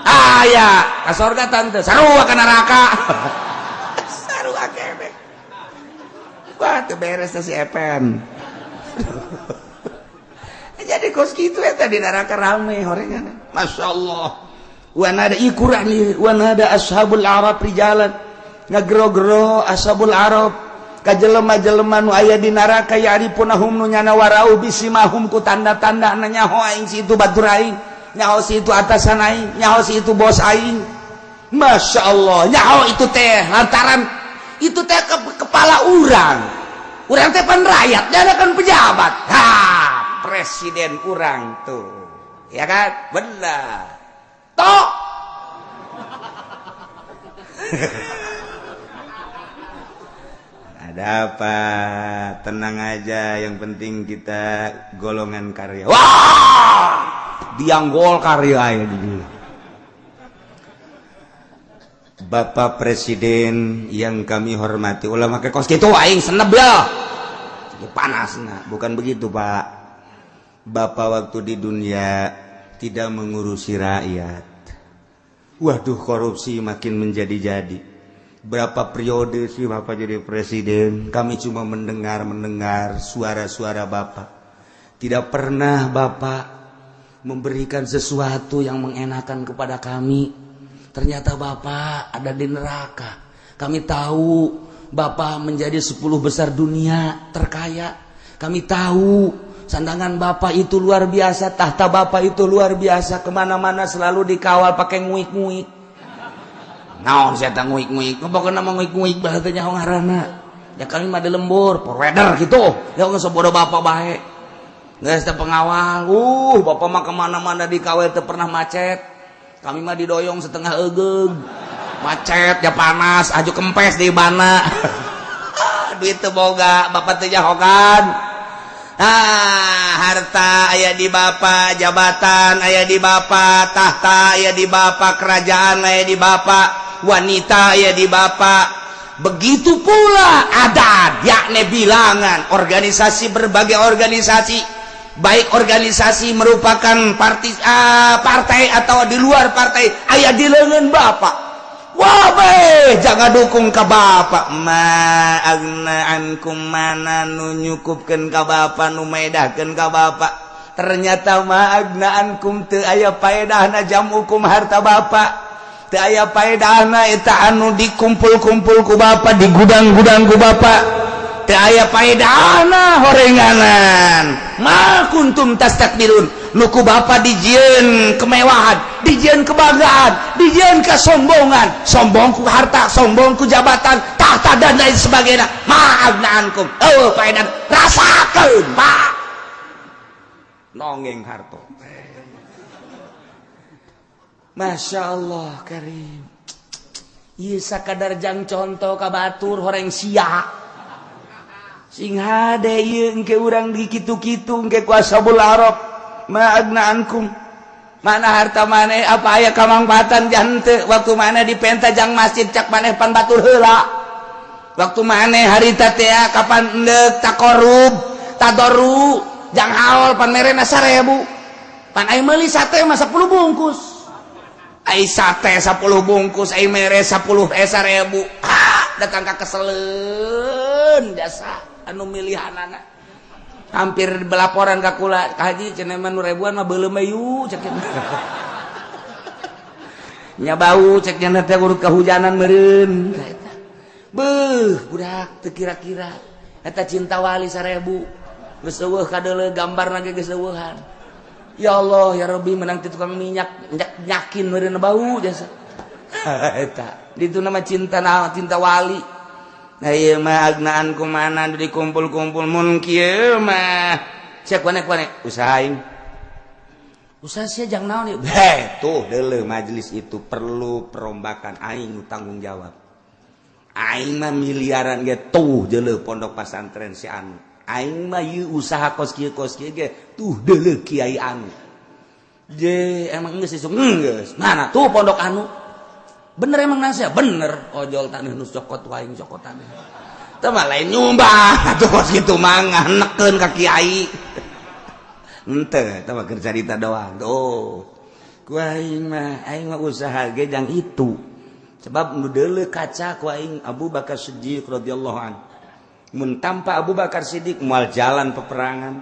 Speaker 2: Aya ka sorga tante, sarua ka neraka, sarua keneh. Wah, teu beres si Epen. Jadi kos kitu eta di neraka rame horengan. Masya Allah. Wa nada ikurang wa nada ashabul araf rijalan, ngagero-gero ashabul araf ka jelema-jelema nu aya di neraka, ya'rifunahum, nu nyana warau, bisimahum, ku tanda-tanda, nyaho aing si itu batur aing, nyaho si itu atasan aing, nyaho si itu bos aing. Masya Allah, nyaho itu teh lantaran itu teh ke kepala urang. Urang teh pan rakyat, dia kan pejabat. Ha, presiden urang tuh, ya kan? Benar toh? Ada apa? Tenang aja, yang penting kita golongan karya. Wah, diang Golkar ya di. Bapak Presiden yang kami hormati, ulah make kos kitu, aing seneb ya. Panas nah. Bukan begitu, Pak. Bapak waktu di dunia tidak mengurusi rakyat. Waduh, korupsi makin menjadi-jadi. Berapa periode sih Bapak jadi presiden? Kami cuma mendengar-mendengar suara-suara Bapak. Tidak pernah Bapak memberikan sesuatu yang mengenakan kepada kami. Ternyata Bapak ada di neraka. Kami tahu Bapak menjadi 10 besar dunia terkaya. Kami tahu sandangan Bapak itu luar biasa, tahta Bapak itu luar biasa, kemana-mana selalu dikawal pakai nguik-nguik. Naon saya nguik-nguik? Pokoknya nama nguik-nguik bahasanya ngaranna. Ya kami mah di lembur, provider gitu. Ya nggak sebodoh Bapak baik. Nggak ada pengawal. Bapak mah kemana-mana dikawal, teu pernah macet. Kami mah didoyong setengah egeg. Macet ya panas, aju kempes di mana. Duit teu boga, Bapak teu nyahokan. Ah, harta aya di Bapak, jabatan aya di Bapak, tahta aya di Bapak, kerajaan aya di Bapak, wanita aya di Bapak. Begitu pula adat, yakni bilangan organisasi, berbagai organisasi, baik organisasi merupakan partai, partai atau di luar partai, aya di lengan Bapak. Wah, jangan dukung ke Bapak. Ma aghna ankum, mana nu nyukupkeun ka Bapak, nu maedahkeun ka Bapak? Ternyata ma aghna ankum, teu aya paedahna jam'ukum, harta Bapak. Teu aya paedahna eta anu dikumpul-kumpul ku Bapak di gudang-gudang ku Bapak. Teu aya paedahna horenganan. Ma kuntum tastakbirun, nu ku Bapak dijieun kemewahan, dijieun kebanggaan, dijieun kesombongan, sombong ku harta, sombong ku jabatan, tahta, dan lain sebagainya. Ma aghna ankum, oh paedan, rasakeun, Pak. Nonggeng harto. Masya Allah karim. Ieu sakadar jang contoh ka batur horeng sia. Sing hade ieu, engke urang di kitu-kitu engke ku ashabul araf. Ma aghna ankum, mana harta maneh? Apa aya kamangfaatan jante? Waktu maneh dipenta jang masjid, cak maneh pan batur heula. Waktu maneh harita teh kapan endek takorub tadoru jang haul, pan merena 1000, pan aing meuli sate mah 10 bungkus. Ai sate 10 bungkus ai mere 10 eh 1000. Ah, datang ka keseleun jasa anu milihanana, hampir belaporan ka kula, "Ka Haji, cenah mah nu ribuan mah beuleum yu," cek nya, "bau," cek nya teh, urut kehujanan meureun. Beuh, budak teu kira-kira eta cinta wali 1000 geus eueuh kadeuleu, gambarna ge geus eueuhan. Ya Allah ya Rabbi, menang ti tukang minyak nyakin meureun bau jasa eta. Ditu nama cinta, nama cinta wali. Nah, ieu mah aghna ankum, mana dikumpul-kumpul? Mun kieu mah cek wane wane usahain.
Speaker 1: Usaha sia jang naon ieu? Heh, tuh deuleu majelis itu perlu perombakan, aing tanggung jawab. Aing mah miliaran ge tuh deuleu pondok pasantren si anu. Aing mah ieu usaha kos kieu ge tuh deuleu kiai anu. Je emang geus isuk geus. Mana tuh pondok anu? Bener emang nasihat? Bener. Ojol taneuh nu cokot wae cokot taneuh. Teu mah lain nyumbang atuh kos kitu mah nganekeun ka kiai. Henteu, eta mah keur carita doang. Tuh. Ku aing mah usaha ge jang itu. Sebab nu deuleu kaca ku aing Abu Bakar Siddiq radhiyallahu anhu. Mun tanpa Abu Bakar Siddiq moal jalan peperangan.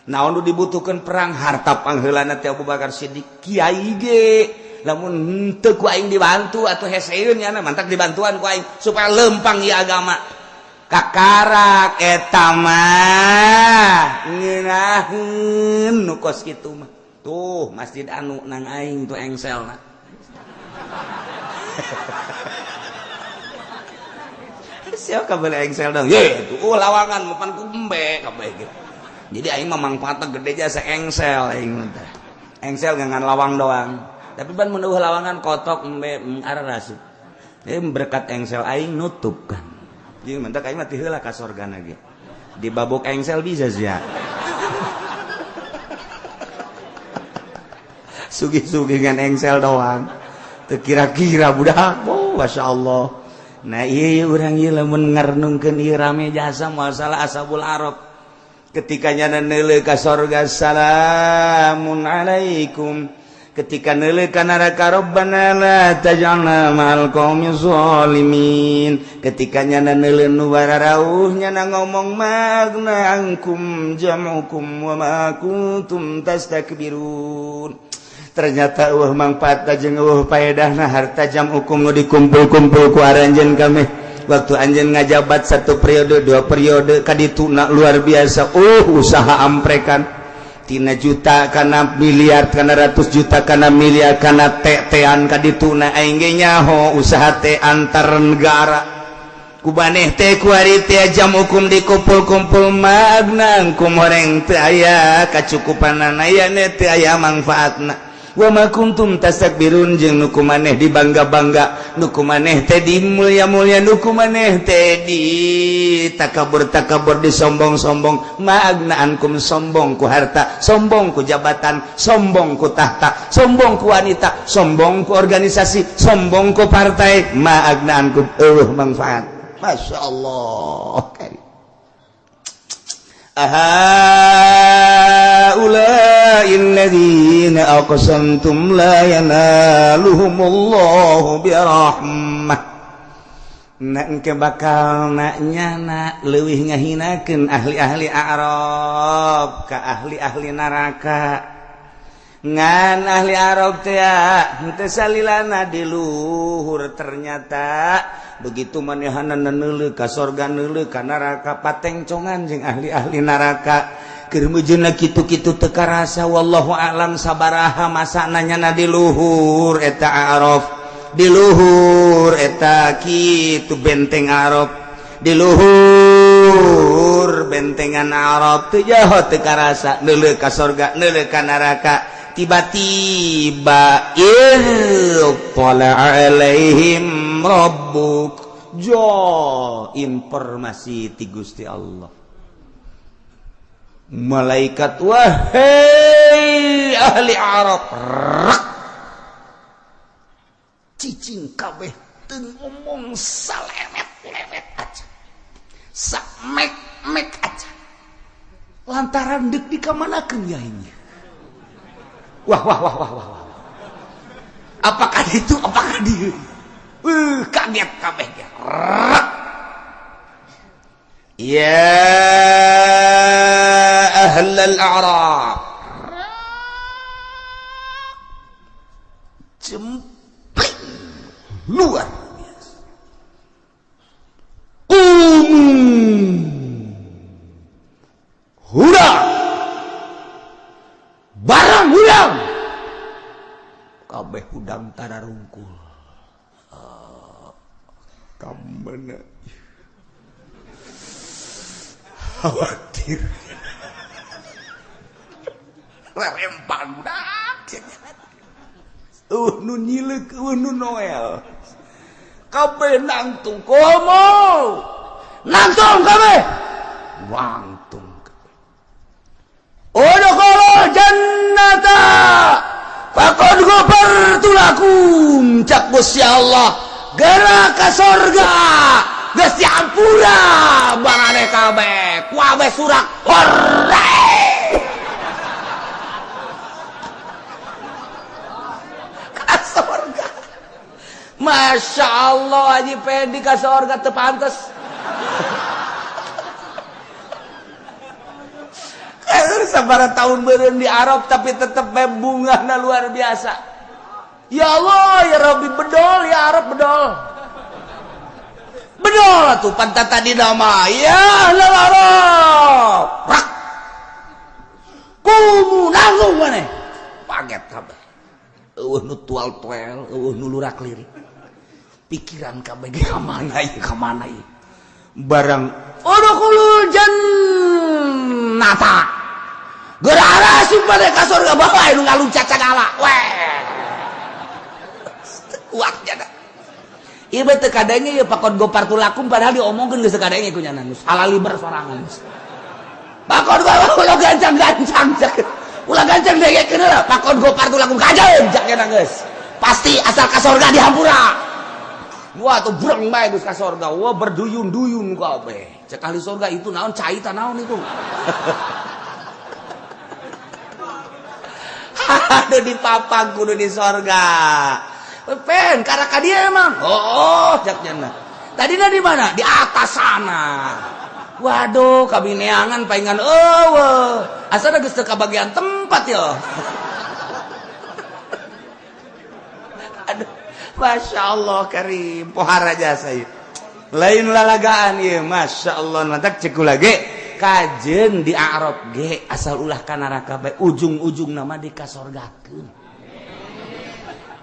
Speaker 1: Naon nu dibutuhkeun perang harta pangheulana teh Abu Bakar Siddiq. Kiai ge lamun henteu ku aing dibantu atuh heseun nya mantak dibantuan ku aing supaya lempang ieu agama. Kakarak eta mah ngeunaheun nu kos kitu mah. Tuh masjid anu nang aing tuh engselna. Siapa kabeh engsel dong? Ye, tuh lawangan mapan ku embe kabeh ge. Jadi aing mah mangfaatna gede jasa engsel aing teh. Engsel ngan lawang doang. Tapi ban mun eueuh lawangan kotok embe ararasup. Berkat engsel aing nutup kan. Jeung mentak aing mah ti heula ka sorgana ge. Dibabok engsel bisa sia. Sugih-sugih ngan engsel doang. Teu kira-kira budak. Oh, masyaallah. Nah ieu urang ieu lamun ngarnungkeun ieu rame jasa masalah ashabul arab. Ketika nyana neuleuh ka sorga salamun alaikum, ketika neuleuh ka neraka rabbana la taj'alna ma'al qaumi zalimin, ketika nyana neuleuh nu bararauh nyana ngomong magna angkum jam'ukum wa ma kuntum tastakbirun. Ternyata eueuh mangfaatna jeung eueuh paedahna harta jam'ukum nu dikumpul-kumpul ku aranjeun kami. Waktu anjeun ngajabat satu periode dua periode kadituna luar biasa, usaha amprekan tina juta kana miliar kana ratus juta kana miliar kana tean kadituna aing ge nyaho usaha teh antar negara ku baneh teh ku ari teh jam hukum dikumpul-kumpul magna angkum horeng teu aya kacukupanana aya teu aya mangfaatna. Wa ma kuntum tastakbirun jeung nu kumaneh dibangga-bangga, nu kumaneh teh dimulia-mulia, nu kumaneh teh di takabur-takabur disombong-sombong. Maagna ankum sombong ku harta, sombong ku jabatan, sombong ku tahta, sombong ku wanita, sombong ku organisasi, sombong ku partai. Maagna ankum eueuh manfaat. Masya Allah. Ahaula'il ladzina aqsamtum la yanaluhumullahu birahmah. Nak engke bakal nak nyana leuwih ngahinakeun ahli-ahli Arab ka ahli-ahli neraka. Ngan ahli Arab teh henteu salilana di luhur ternyata begitu manehanna neuleuh ka sorga neuleuh ka neraka patengcongan jeung ahli-ahli neraka. Keur meujeuhna kitu-kitu teu karasa wallahu a'lam sabaraha masana nyana di luhur eta Arab, di luhur eta kitu benteng Arab, di luhur bentengan Arab teu jaho teu karasa neuleuh ka sorga neuleuh ka neraka. Tiba-tiba ittala alaihim rabbuk, jo informasi ti Gusti Allah. Malaikat wahai ahli Arab, rak cicing kabeh teu ngomong salemet-lemet aja, samek-mek aja, lantaran deuk dikamanakeun ya ini. Wah wah wah wah wah. Apakah itu apakah dia? Kaget kabeh ge. Ya ahlal a'rab. Jempling luar biasa. Hurang. Barang hudang. Kabeh hudang tararungkul. Kamana khawatir. Lempar budak. Eueuh nu nyileuk, eueuh nu noel. Kabeh nangtung komo. Nangtung kabeh. Wangtung kabeh. Udkhulul jannata faqad ghafartu lakum, cak Gusti Allah. Geura ka sorga, geus diampura maraneh kabeh. Kabeh surak hore. Ka sorga. Masya Allah, Haji Pendi ka sorga teu pantes. Sabaraha tahun beureun di Arab tapi tetep bae bungahna luar biasa. Ya Allah, ya Rabbi, bedol ya Arab, bedol. Bedol atuh pantat tadi nama. Ya ahlal Arab. Rak. Kumu nanggung maneh. Paget kabeh. Eueuh nu tual-tuel, eueuh nu lurak lirik. Pikiran kabeh ge ka mana ieu, ka mana ieu. Barang udkhulul jannata. Geura arasuk maneh ka surga, bawa nu ngaluncat sagala. Weh. Kuat jana. Ieu teu kadenge ieu pakon gopartu lakum padahal diomongkeun geus teu kadenge ku nyana geus halaliber sorangan. Pakon gua ulah gancang-gancang cak. Ulah gancang dengekeun heula pakon gopartu lakum kajeun cak nyana geus. Pasti asal ka surga dihampura. Wah tuh breng bae geus ka surga. Wah berduyun-duyun kabeh. Cek ahli surga itu naon cai ta naon itu. Aduh dipapang kudu di sorga. Pen karaka dia emang. Oh, cak nyana. Tadina di mana? Di atas sana. Waduh, kabineangan paingan eueuh. Asana geus teu kabagian tempat ya. Aduh, Masya Allah karim, pohara jasa ieu. Lain lalagaan ieu, Masya Allah, mantak cek kula ge. Kajeun di Arab ge asal ulah ka neraka bae, ujung-ujung nama dikasorgakeun.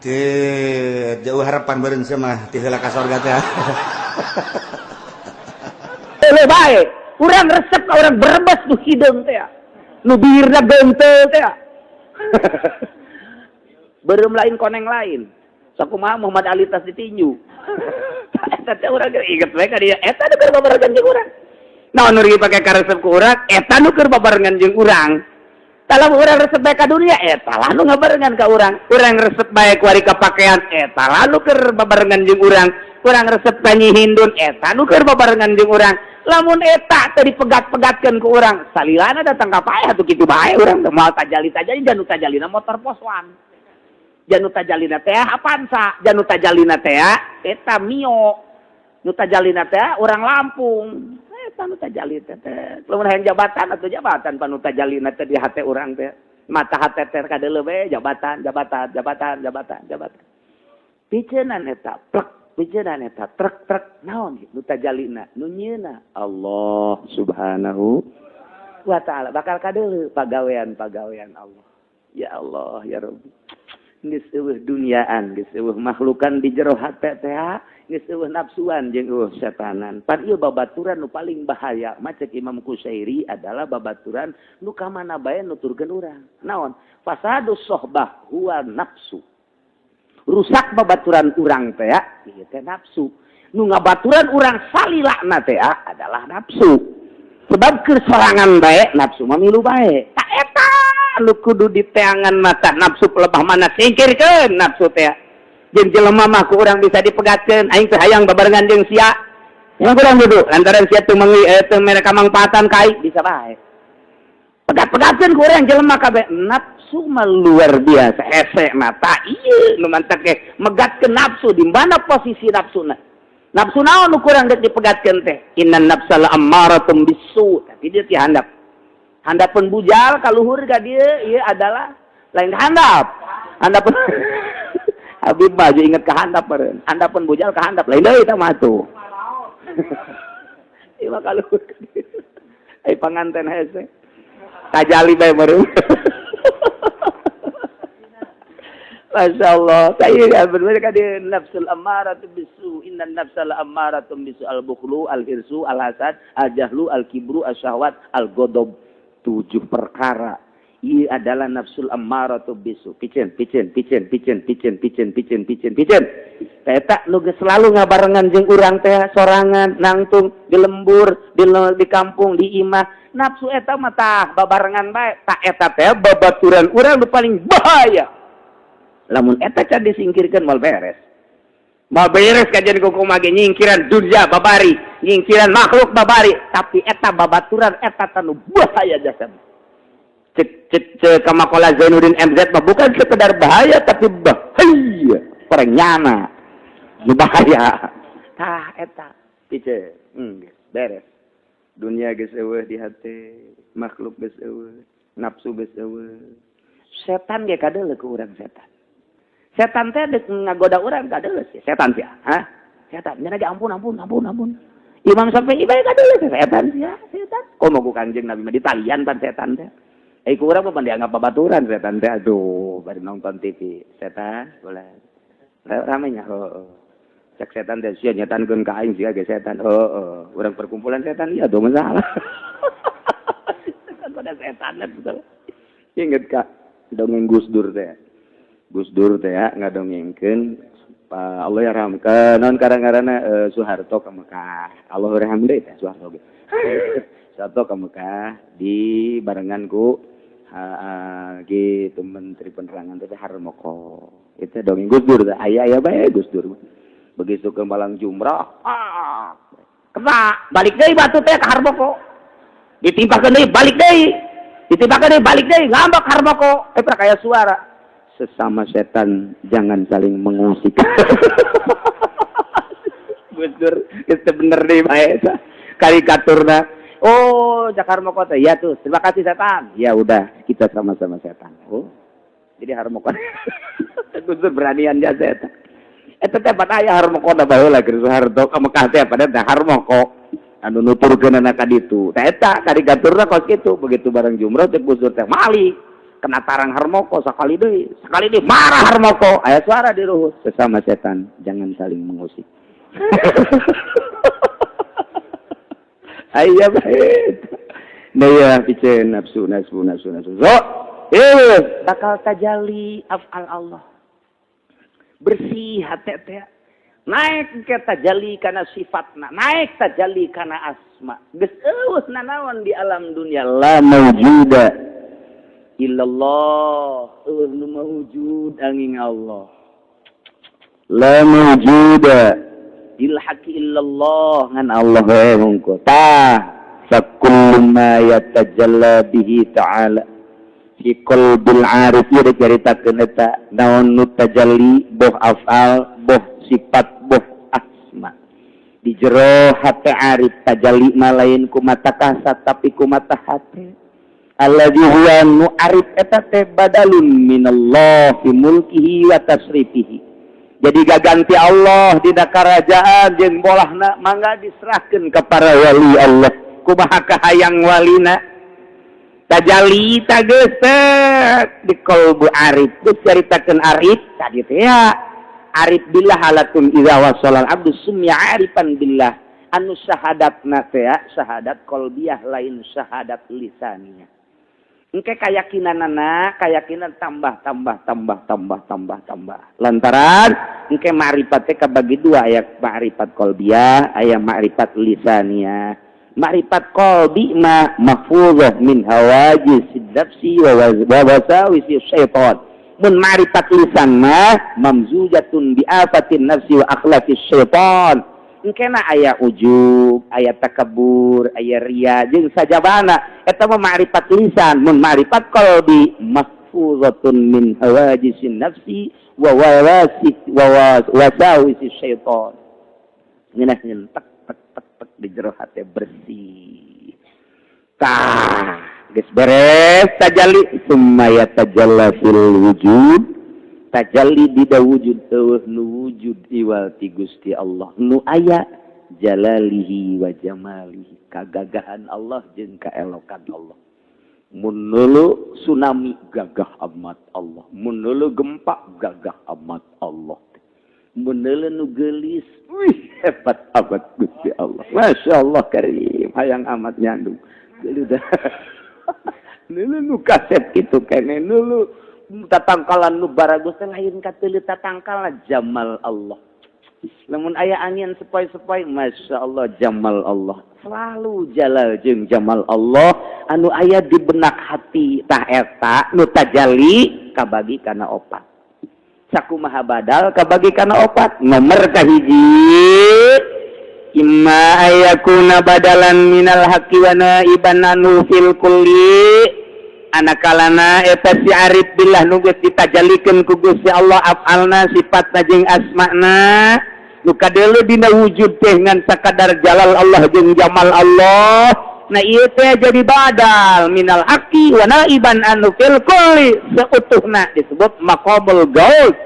Speaker 1: Teu jauh harapan beureun mah ti heula ka sorga teh.
Speaker 3: Leuh bae, urang resep ka urang Brebes nu hideung teh. Nu bihirna gentel teh. Beureum lain koneng lain. Sakumaha Muhammad Ali tas ditinju. Eta teh urang inget we ka dia, eta nu keur babarengan jeung urang. Naon nu pake karesep ku urang, eta nu keur babarengan jeung urang. Kalau urang resep bae ka dunia, eta lah nu ngabarengan ka urang. Urang resep bae ku ari ka pakaian, eta lah nu keur babarengan jeung urang. Urang resep ka Nyi Hindun, eta nu keur babarengan jeung urang. Lamun eta teu dipegat-pegatkeun ku urang, salilana datang ka paeh atuh kitu bae urang teh moal tajali-tajali, janu tajalina motor poswan. Janu tajalina teh Avanza, janu tajalina teh eta Mio. Nu tajalina teh urang Lampung. Eta nu tajali teh teh. Lamun hayang jabatan atuh jabatan pan nu tajalina teh di hate urang teh. Mata hate teh kadeuleu we jabatan, jabatan, jabatan, jabatan, jabatan. Piceunan eta plek, piceunan eta trek-trek naon nu tajalina, nu nyieuna Allah Subhanahu wa taala bakal kadeuleu pagawean-pagawean Allah. Ya Allah, ya Rabbi. Geus eueuh duniaan, geus eueuh makhlukan di jero hate teh, geus eueuh nafsuan jeung eueuh setanan. Pan ieu babaturan nu paling bahaya mah cek Imam Kusairi adalah babaturan nu ka mana bae nuturkeun urang. Naon? Fasadus sohbah huwa nafsu. Rusak babaturan urang teh ieu teh nafsu. Nu ngabaturan urang salilana teh adalah nafsu. Sebab keur sorangan bae nafsu mah milu bae. Ta eta nu kudu diteangan mata nafsu pelebah mana singkirkeun nafsu teh. Jeung jelema mah ku urang bisa dipegatkeun, aing teh hayang babarengan jeung sia. Yang kurang duduk lantaran sia teu teu mere kamangpaatan ka aing bisa bae. Pegat-pegatkeun ku urang jelema kabeh nafsu mah luar biasa hese mata ieu nu mantak ge megatkeun nafsu di mana posisi nafsuna. Nafsu naon nu kurang geus dipegatkeun teh? Innan nafsa la ammaratum bisu. Tapi dia ti handap. Handapun bujal kaluhur ka dieu ieu adalah lain handap. Handapun Habib mah inget ka handap meureun. Handapun bujal ka handap lain deui eta mah tuh. Ieu mah kaluhur ka dieu. Ai panganten hese. Tajali bae meureun. Masya Allah, saya benar ka dieu nafsul ammaratu bisu, innan nafsal ammaratu bisu al-bukhlu, al-hirsu, al-hasad, al-jahlu, al-kibru, al-syahwat, al-ghadab. 7 perkara. Ieu adalah nafsul ammaratu bisu. Piceun, piceun, piceun, piceun, piceun, piceun, piceun, piceun, piceun. Eta nu geus selalu ngabarengan jeung urang teh sorangan, nangtung di lembur, di kampung, di imah. Nafsu eta mah tah babarengan bae. Tah, eta teh babaturan urang nu paling bahaya. Lamun eta can disingkirkeun, moal beres. Moal beres kajian kumaha ge nyingkiran dunia babari, nyingkiran makhluk babari, tapi eta babaturan eta tanu bahaya jasa. Cek cek cek kamakola Zainuddin MZ mah bukan sekedar bahaya, tapi bahaya koreng nyana nu bahaya. Tah, eta pice beres. Dunia geus eueuh di hati, makhluk geus eueuh, nafsu geus eueuh, setan ge kadeuleu ku urang. Setan, setan teh dek ngagoda urang kadeuleu sih setan sih. Hah, setan nya ge, "Ampun, ampun, ampun, ampun." Imam sampai ibae kadeuleu setan sih, setan. Komo ku Kanjeng Nabi mah ditalian pan setan teh. Eh, ku urang mah dianggap babaturan setan teh. Aduh, bari nonton TV. Setan, boleh. Ramenya, oh. Cek setan teh, sia nyetankeun ka aing sia ge setan. Oh. Urang perkumpulan setan, iya tuh masalah. Setan pada setan betul. Ingat kak, dongeng Gus Dur teh. Gus Dur teh ya ngadongengkeun Pak Allah yarham ke non karang-karana Soeharto ke Mekah. Allah yarham deui teh Soeharto ge. Soeharto ke Mekah di barengan ku gitu Menteri Penerangan teh Harmoko. Itu dongeng Gus Dur teh, aya aya bae Gus Dur. Begitu ke Malang Jumrah, ah, kena balik deui batu teh ke Harmoko. Ditimpakeun deui, balik deui. Ditimpakeun deui, balik deui, ngambek Harmoko. Eh, kayak suara, "Sesama setan jangan saling mengusik." Gus Dur geus bener deui bae karikaturna. Oh, Jakarta Kota. Ya tuh, terima kasih setan. Ya udah, kita sama-sama setan. Oh. Jadi Harmoko. Gus Dur beranian jasa eta. Eta teh pada aya Harmoko da baheula keur Soeharto ka Mekah teh pada teh Harmoko anu nuturkeun ka ditu. Tah, eta karikaturna kos kitu. Begitu bareng jumroh, cek Gus Dur teh mali kena tarang Harmoko sakali deui. Sekali deui marah Harmoko. Aya suara di luhur, "Sesama setan jangan saling mengusik." Aya baik. Nah ya, piceun nafsu, nafsu, nafsu, nafsu. So, eh, bakal tajalli af'al Allah. Bersih hati teh. Naik ke tajalli kana sifatna, naik tajalli kana asma. Geus eueuh nanaon di alam dunia, la maujuda illallah. Eueuh nu maujud angin Allah. La maujuda bil haqqi illallah, ngan Allah we hungkul. Tah, fakullu ma yatajalla bihi ta'ala fi qalbil arif, ieu dicaritakeun eta naon nu tajalli, boh afal, boh sifat, boh asma di jero hate arif. Tajalli mah lain ku mata kasat, tapi ku mata hate. Alladzi huwa nu arif eta teh badalun minallah fi mulkihi wa tasrifihi, jadi gaganti Allah dina kerajaan jeung bolahna. Mangga diserahkeun ke para wali Allah, kumaha kahayang walina. Tajalli tageus di qalbu arif. Geus caritakeun arif tadi teh ya, arif billah halatun idza wasala abdu sumya arifan billah, anu syahadatna teh ya syahadat qalbiyah, lain syahadat lisaniyah. Engke keyakinanana, keyakinan tambah, tambah, tambah, tambah, tambah, tambah. Lantaran engke ma'rifat teh kabagi dua, aya ma'rifat qalbiyah, aya ma'rifat lisaniyah. Ma'rifat qalbi ma mahfuzah min hawajis nafsi wa wasawisi syaitan. Mun ma'rifat lisan mah mamzujatun bi afatin nafsi wa akhlaqis syaitan. Engkena aya ujub, aya takabur, aya ria jeung sajabana. Eta mah ma'rifat lisan. Mun ma'rifat qalbi mahfuzatun min hawajisin nafsi wa wa wasawisi syaitan. Ngeunah nyentek tek tek tek di jero hate bersih. Tah, geus beres tajalli, summa yatajalla fil wujud, tajalli dina wujud. Eueuh nu wujud iwal ti Gusti Allah, nu aya jalalihi wa jamalihi, kagagahan Allah jeung kaelokan Allah. Mun neuleu tsunami, gagah amat Allah. Mun neuleu gempa, gagah amat Allah. Mun neuleu nu geulis, wih, hebat amat Gusti Allah. Masya Allah karim, hayang amat nyandung. Geulis. Nu kasep kitu keneh nu tatangkalan nu baragus teh lain kateuleuh tatangkalan jamal Allah. Lamun aya angin sepoi-sepoi, Masya Allah, jamal Allah. Selalu jalal jeung jamal Allah anu aya di benak hati. Tah, eta nu tajalli kabagi kana opat. Sakumaha badal kabagi kana opat? Nomor kahiji, imma ayakuna badalan minal haqqi wa naiban anhu fil kulli. Anakalana eta si arif billah nu geus ditajalikeun ku Gusti Allah afalna, sifatna jeung asma'na, nu kadeuleu dina wujud teh ngan sakadar jalal Allah jeung jamal Allah. Nah, ieu teh jadi badal minal haqqi wa naiban anhu fil kulli, seutuhna disebut maqamul gaus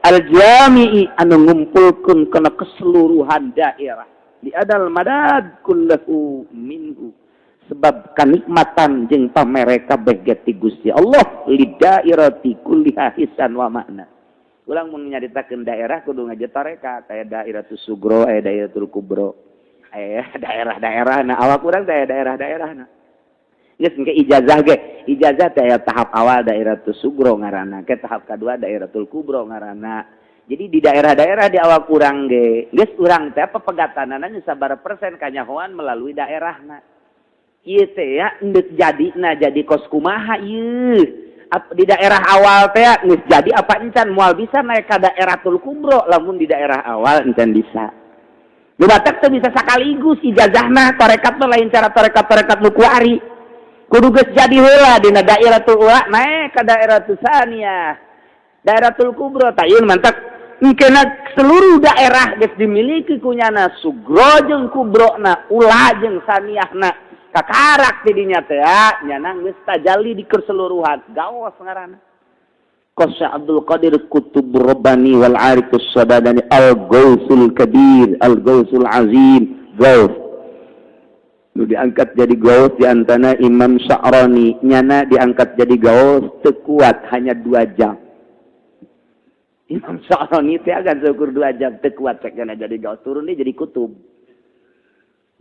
Speaker 3: al-jami'i, anu ngumpulkeun kana keseluruhan daerah, di adal madad kullahu minhu, sebab kanikmatan jeung pamere kabeh ge ti Gusti Allah, lidairati kulliha hisan wa makna. Ulang mun nyaritakeun daerah kudu ngaji tarekat, aya dairatus sugro, aya dairatul kubro, aya daerah-daerah. Nah, awak urang teh daerah-daerah. Nah, geus engke ijazah ge, ijazah teh aya tahap awal dairatus sugro ngaranna, ke tahap kedua dairatul kubro ngaranna. Jadi di daerah-daerah di awak urang ge geus urang teh pepegatanana sabaraha persen kanyahoan melalui daerahna. Ieu teh ya endek jadi, nah, jadi kos kumaha ieu di daerah awal teh geus jadi apa encan? Moal bisa naik ka daeratul kubro lamun di daerah awal encan bisa. Nu batak teu bisa sekaligus ijazahna. Tarekat mah lain cara tarekat-tarekat nu kuari, kudu geus jadi heula dina daeratul ula, naik ka daeratul saniyah, daeratul kubro. Tah, ieu mantak engkena seluruh daerah geus dimiliki kunyana, sugro jeung kubrona, ula jeung saniyahna, kakarak tidinya teh nyana geus tajalli di keseluruhan, gaos ngaranna. Kos Abdul Qadir Kutub Rabbani wal Arifus Sabadani, Al Gausul Kabir, Al Gausul Azim, Gaus nu diangkat jadi gaus di antara Imam Sya'rani. Nyana diangkat jadi gaus teu kuat, hanya 2 jam. Imam Sya'rani teh akan seukur 2 jam teu kuat, cek jadi gaus, turun dia jadi kutub.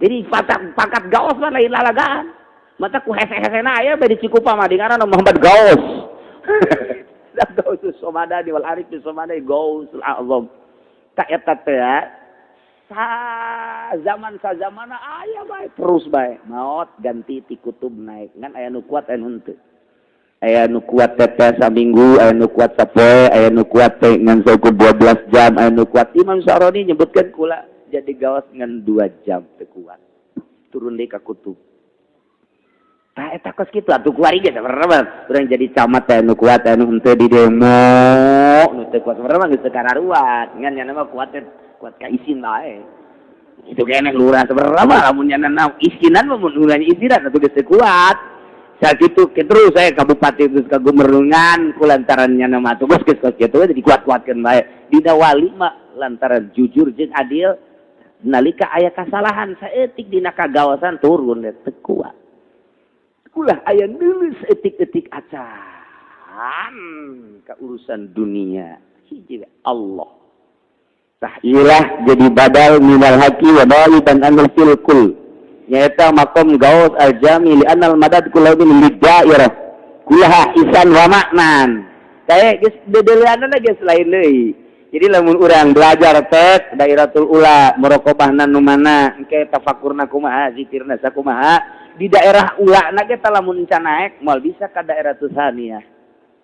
Speaker 3: Jadi pangkat pangkat gaos mah lain lalagaan. Mata ku hese-hesena aya bae di Cikupa mah, di ngaranna Muhammad Gaus. Gausus Somadani wal Arif Somadani, Gausul Azam. Tak eta teh sa zaman sa zamana aya bae terus bae. Maot ganti ti kutub naik. Ngan aya nu kuat, aya nu henteu. Aya nu kuat teh saminggu, aya nu kuat sapoe, aya nu kuat teh ngan saukur 12 jam, aya nu kuat. Imam Sya'rani nyebutkan, kula jadi gawas ngan 2 jam teu kuat, turun deui ka kutub. Tah, eta kos kitu atuh. Kuari ge sabarna urang jadi camat teh nu kuat, anu henteu, di demo nu teu kuat. Sabarna geus teu kararuat, ngan nya mah kuat teh kuat ka isin bae. Itu keneh lurah sabarna mah lamun nya isinan mah, mun urang isinan atuh geus teu kuat. Sakitu terus saya ka bupati, terus ka gubernur ku lantaran nya mah atuh geus kos kitu jadi kuat-kuatkeun bae. Dina wali mah lantaran jujur jeung adil, nalika aya kasalahan saeutik dina kagawasan turun teu kuat. Ulah aya nulis etik-etik acan ke urusan dunia, hiji Allah. Tah, ilah jadi badal minal haqqi wa naiban anhu fil kul, nyaeta maqam gaus al-jami li anal madad kullu min lidairah kullaha isan wa maknan. Kayak geus dedeleanna geus lain deui. Jadi lamun urang belajar tek dairatul ula, muraqabahna nu mana engke, tafakurna kumaha, zikirna sakumaha di daerah ula na ge, lamun can naek moal bisa ka daerah tsaniyah.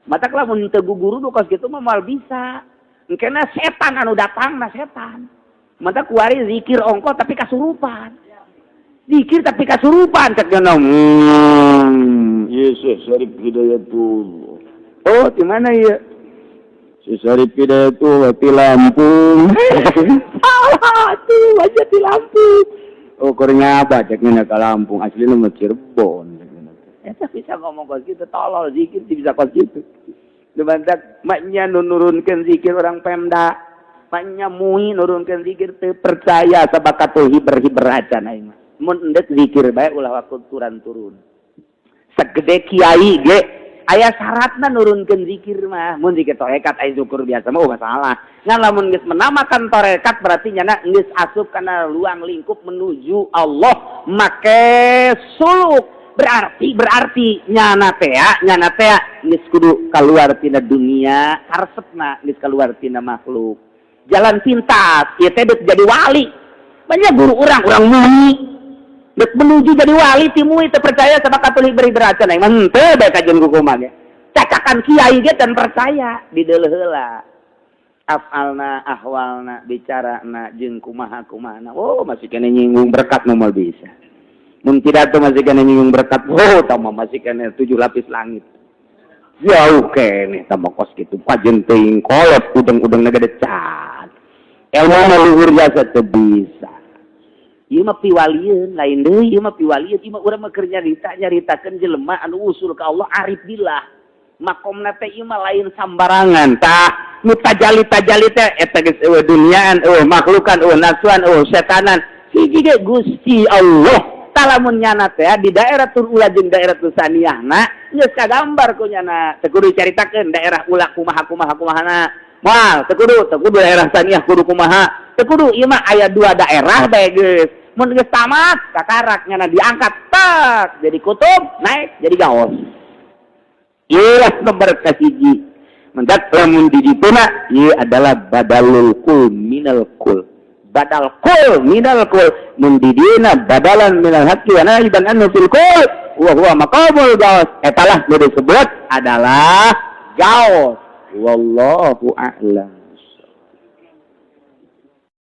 Speaker 3: Matak lamun teu guru nu kos kitu mah moal bisa, engkena setan anu datang na setan. Matak kuari zikir ongko tapi kasurupan, zikir tapi kasurupan, cek gana
Speaker 2: Yesus Syarif Hidayatullah.
Speaker 3: Oh, di mana ya?
Speaker 2: Si Syarif Hidayatullah di Lampung.
Speaker 3: Salah tuh aja di Lampung.
Speaker 2: Oh, kornya apa cek ke Lampung, aslinya mah Cirebon.
Speaker 3: Eta bisa ngomong kos gitu, tolol zikir sih bisa kos gitu. Lumantak maknya nu nurunkeun zikir orang Pemda, maknya mui nurunkeun zikir teu percaya sabakatu hiber-hiber acan aing mah. Mun endek zikir bae ulah waktu turun-turun. Segede kiai ge aya syaratna nurunkeun zikir mah. Mun zikir tarekat, aya syukur biasa mah, oh, masalah. Ngan lamun geus menamakan tarekat berarti nyana geus asup kana ruang lingkup menuju Allah make suluk. Berarti berarti nyana tea geus kudu keluar tina dunia, karesepna geus keluar tina makhluk. Jalan pintas ieu teh jadi wali. Banyak guru urang, urang mui dek menuju jadi wali ti mui teu percaya sama katolik beri beracan aing mah henteu bae kajian kumaha ge. Cacakan kiai ge dan percaya dideuleu heula. Afalna, ahwalna, bicarana jeung kumaha kumahana. Oh, masih kena nyinggung berkat nu moal bisa. Mun pidato masih kena nyinggung berkat, oh, tambah masih kena tujuh lapis langit. Jauh kene tambah kos gitu kajen teuing kolot udeng-udeng gede can. Ilmu mah luhur jasa teu bisa. Ieu mah piwalieun, lain deui ieu mah piwalieun, ieu mah urang mah keur nyarita nyaritakeun jelema anu usul ka Allah, arif billah. Makomna teh ieu mah lain sambarangan. Tah, nu tajali-tajali teh eta geus eueuh duniaan, eueuh makhlukan, eueuh nafsuan, eueuh setanan. Hiji ge Gusti Allah. Lamun nyana teh di daerah tur ula jeung daerah tur saniyahna geus kagambar ku nyana, teu kudu dicaritakeun daerah ula kumaha kumaha kumahana, moal teu kudu, teu kudu daerah saniyah kudu kumaha, teu kudu. Ieu mah aya dua daerah bae geus. Mun geus tamat kakarak nyana diangkat tak jadi kutub, naik jadi gaos. Ieu lah nomor kahiji. Mendak lamun di dituna ieu adalah badalul kul minal kul, badal kul minal kul. Mun di dieuna badalan minal haqqi wa naiban anhu fil kul wa huwa maqamul gaos. Etalah nu disebut adalah gaos. Wallahu a'lam.